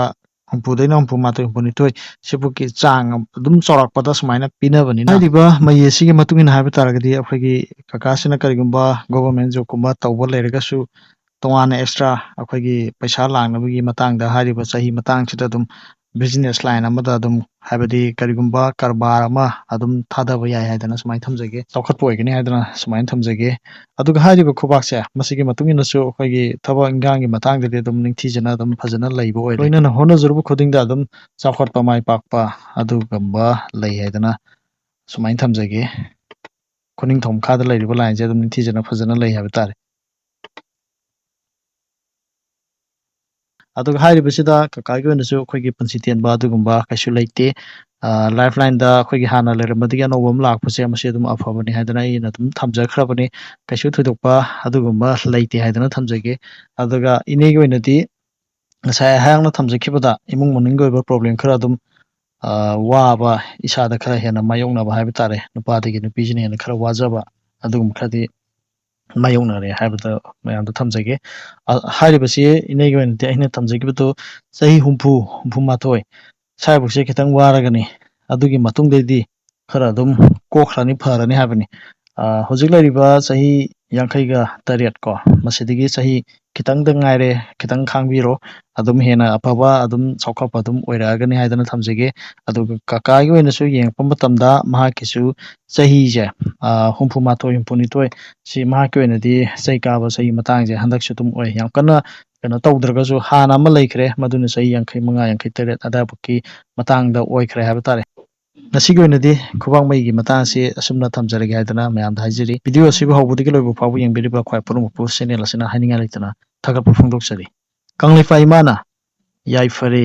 ꯍꯨꯝꯐꯨꯗꯩꯅ ꯍꯨꯝꯐꯨ ꯃꯥꯊꯣꯏ, ꯍꯨꯝꯐꯨ ꯅꯤꯊꯣꯏ ꯁꯤꯐꯥꯎꯒꯤ ꯆꯥꯡ ꯑꯗꯨꯝ ꯆꯥꯎꯔꯥꯛꯄꯗ ꯁꯨꯃꯥꯏꯅ ꯄꯤꯅꯕꯅꯤꯅ꯫ ꯍꯥꯏꯔꯤꯕ ꯃꯌꯦꯛ ꯑꯁꯤꯒꯤ ꯃꯇꯨꯡ ꯏꯟꯅ ꯍꯥꯏꯕ ꯇꯥꯔꯒꯗꯤ ꯑꯩꯈꯣꯏꯒꯤ ꯀꯀꯥꯁꯤꯅ ꯀꯔꯤꯒꯨꯝꯕ government jobꯀꯨꯝꯕ ꯇꯧꯕ ꯂꯩꯔꯒꯁꯨ ꯇꯣꯉꯥꯟꯅ extra ꯑꯩꯈꯣꯏꯒꯤ ꯄꯩꯁꯥ ꯂꯥꯛꯅꯕꯒꯤ ꯃꯇꯥꯡꯗ ꯍꯥꯏꯔꯤꯕ ꯆꯍꯤ ꯃꯇꯥꯡꯁꯤꯗ ꯑꯗꯨꯝ business line ꯑꯃꯗ ꯑꯗꯨꯝ, ꯍꯥꯏꯕꯗꯤ ꯀꯔꯤꯒꯨꯝꯕ ꯀꯔꯕꯥꯔ ꯑꯃ ꯑꯗꯨꯝ ꯊꯥꯗꯕ ꯌꯥꯏ ꯍꯥꯏꯗꯅ ꯁꯨꯃꯥꯏꯅ ꯊꯝꯖꯒꯦ꯫ ꯆꯥꯎꯈꯠꯄ ꯑꯣꯏꯒꯅꯤ ꯍꯥꯏꯗꯅ ꯁꯨꯃꯥꯏꯅ ꯊꯝꯖꯒꯦ꯫ ꯑꯗꯨꯒ ꯍꯥꯏꯔꯤꯕ ꯈꯨꯕꯥꯛꯁꯦ ꯃꯁꯤꯒꯤ ꯃꯇꯨꯡ ꯏꯟꯅꯁꯨ ꯑꯩꯈꯣꯏꯒꯤ ꯊꯕꯛ ꯏꯟꯈꯥꯡꯒꯤ ꯃꯇꯥꯡꯗꯗꯤ ꯑꯗꯨꯝ ꯅꯤꯡꯊꯤꯖꯅ ꯑꯗꯨꯝ ꯐꯖꯅ ꯂꯩꯕ ꯑꯣꯏꯔꯦ꯫ ꯂꯣꯏꯅꯅ ꯍꯣꯠꯅꯖꯔꯨꯕ ꯈꯨꯗꯤꯡꯗ ꯑꯗꯨꯝ ꯆꯥꯎꯈꯠꯄ, ꯃꯥꯏ ꯄꯥꯛꯄ ꯑꯗꯨꯒꯨꯝꯕ ꯂꯩ ꯍꯥꯏꯗꯅ ꯁꯨꯃꯥꯏꯅ ꯊꯝꯖꯒꯦ꯫ ꯈꯨꯅꯤꯡꯊꯧ ꯃꯈꯥꯗ ꯂꯩꯔꯤꯕ lineꯁꯦ ꯑꯗꯨꯝ ꯅꯤꯡꯊꯤꯖꯅ ꯐꯖꯅ ꯂꯩ ꯍꯥꯏꯕ ꯇꯥꯔꯦ꯫ ꯑꯗꯨꯒ ꯍꯥꯏꯔꯤꯕꯁꯤꯗ ꯀꯀꯥꯒꯤ ꯑꯣꯏꯅꯁꯨ ꯑꯩꯈꯣꯏꯒꯤ ꯄꯨꯟꯁꯤ ꯇꯦꯟꯕ ꯑꯗꯨꯒꯨꯝꯕ ꯀꯩꯁꯨ ꯂꯩꯇꯦ꯫ ꯑ, lifeline ꯑꯩꯈꯣꯏꯒꯤ ꯍꯥꯟꯅ ꯂꯩꯔꯝꯕꯗꯒꯤ ꯑꯅꯧꯕ ꯑꯃ ꯂꯥꯛꯄꯁꯦ ꯃꯁꯤ ꯑꯗꯨꯝ ꯑꯐꯕꯅꯤ ꯍꯥꯏꯗꯅ ꯑꯩꯅ ꯑꯗꯨꯝ ꯊꯝꯖꯈ꯭ꯔꯕꯅꯤ꯫ ꯀꯩꯁꯨ ꯊꯣꯏꯗꯣꯛꯄ ꯑꯗꯨꯒꯨꯝꯕ ꯂꯩꯇꯦ ꯍꯥꯏꯗꯅ ꯊꯝꯖꯒꯦ꯫ ꯑꯗꯨꯒ ꯏꯅꯦꯒꯤ ꯑꯣꯏꯅꯗꯤ ꯉꯁꯥꯏ ꯑꯩꯍꯥꯛꯅ ꯊꯝꯖꯈꯤꯕꯗ ꯏꯃꯨꯡ ꯃꯅꯨꯡꯒꯤ ꯑꯣꯏꯕ ꯄ꯭ꯔꯣꯕ꯭ꯂꯦꯝ ꯈꯔ ꯑꯗꯨꯝ, ꯑ, ꯋꯥꯕ, ꯏꯁꯥꯗ ꯈꯔ ꯍꯦꯟꯅ ꯃꯥꯌꯣꯛꯅꯕ ꯍꯥꯏꯕ ꯇꯥꯔꯦ, ꯅꯨꯄꯥꯗꯒꯤ ꯅꯨꯄꯤꯁꯤꯅ ꯍꯦꯟꯅ ꯈꯔ ꯋꯥꯖꯕ, ꯑꯗꯨꯒꯨꯝꯕ ꯈꯔꯗꯤ ꯃꯥꯌꯣꯛꯅꯔꯦ ꯍꯥꯏꯕꯗ ꯃꯌꯥꯝꯗ ꯊꯝꯖꯒꯦ꯫ ꯑ, ꯍꯥꯏꯔꯤꯕꯁꯤ ꯏꯅꯦꯒꯤ ꯑꯣꯏꯅꯗꯤ ꯑꯩꯅ ꯊꯝꯖꯈꯤꯕꯗꯨ ꯆꯍꯤ ꯍꯨꯝꯐꯨ, ꯍꯨꯝꯐꯨ ꯃꯥꯊꯣꯏ ꯁ꯭ꯋꯥꯏꯐꯥꯎꯁꯦ ꯈꯤꯇꯪ ꯋꯥꯔꯒꯅꯤ꯫ ꯑꯗꯨꯒꯤ ꯃꯇꯨꯡꯗꯩꯗꯤ ꯈꯔ ꯑꯗꯨꯝ ꯀꯣꯛꯈ꯭ꯔꯅꯤ, ꯐꯔꯅꯤ ꯍꯥꯏꯕꯅꯤ꯫ ꯑ, ꯍꯧꯖꯤꯛ ꯂꯩꯔꯤꯕ ꯆꯍꯤ ꯌꯥꯡꯈꯩꯒ ꯇꯔꯦꯠ ꯀꯣ, ꯃꯁꯤꯗꯒꯤ ꯆꯍꯤ ꯈꯤꯇꯪꯗ ꯉꯥꯏꯔꯦ, ꯈꯤꯇꯪ ꯈꯥꯡꯕꯤꯔꯣ꯫ ꯑꯗꯨꯝ ꯍꯦꯟꯅ ꯑꯐꯕ, ꯑꯗꯨꯝ ꯆꯥꯎꯈꯠꯄ ꯑꯗꯨꯝ ꯑꯣꯏꯔꯛꯑꯒꯅꯤ ꯍꯥꯏꯗꯅ ꯊꯝꯖꯒꯦ꯫ ꯑꯗꯨꯒ ꯀꯀꯥꯒꯤ ꯑꯣꯏꯅꯁꯨ ꯌꯦꯡꯉꯛꯄ ꯃꯇꯝꯗ ꯃꯍꯥꯛꯀꯤꯁꯨ ꯆꯍꯤꯁꯦ, ꯑ, ꯍꯨꯝꯐꯨ ꯃꯥꯊꯣꯏ, ꯍꯨꯝꯐꯨ ꯅꯤꯊꯣꯏ ꯁꯤ ꯃꯍꯥꯛꯀꯤ ꯑꯣꯏꯅꯗꯤ ꯆꯍꯤ ꯀꯥꯕ ꯆꯍꯤ ꯃꯇꯥꯡꯁꯦ ꯍꯟꯗꯛꯁꯨ ꯑꯗꯨꯝ ꯑꯣꯏ꯫ ꯌꯥꯝ ꯀꯟꯅ ꯀꯩꯅꯣ ꯇꯧꯗ꯭ꯔꯒꯁꯨ ꯍꯥꯟꯅ ꯑꯃ ꯂꯩꯈ꯭ꯔꯦ, ꯃꯗꯨꯅ ꯆꯍꯤ ꯌꯥꯡꯈꯩ ꯃꯉꯥ, ꯌꯥꯡꯈꯩ ꯇꯔꯦꯠ ꯑꯗꯥꯏꯕꯨꯛꯀꯤ ꯃꯇꯥꯡꯗ ꯑꯣꯏꯈ꯭ꯔꯦ ꯍꯥꯏꯕ ꯇꯥꯔꯦ꯫ ꯉꯁꯤꯒꯤ ꯑꯣꯏꯅꯗꯤ ꯈꯨꯕꯥꯛ ꯃꯩꯒꯤ ꯃꯇꯥꯡ ꯑꯁꯤ ꯑꯁꯨꯝꯅ ꯊꯝꯖꯔꯒꯦ ꯍꯥꯏꯗꯅ ꯃꯌꯥꯝꯗ ꯍꯥꯏꯖꯔꯤ꯫ ꯚꯤꯗꯤꯑꯣ ꯑꯁꯤꯕꯨ ꯍꯧꯕꯗꯒꯤ ꯂꯣꯏꯕ ꯐꯥꯎꯕ ꯌꯦꯡꯕꯤꯔꯤꯕ ꯈ꯭ꯋꯥꯏ ꯄꯨꯝꯅꯃꯛꯄꯨ ꯆꯦꯅꯦꯜ ꯑꯁꯤꯅ ꯍꯥꯏꯅꯤꯡꯉꯥꯏ ꯂꯩꯇꯅ ꯊꯥꯒꯠꯄ ꯐꯣꯡꯗꯣꯛꯆꯔꯤ꯫ ꯀꯪꯂꯩꯄꯥꯛ ꯏꯃꯥꯅ ꯌꯥꯏꯐꯔꯦ꯫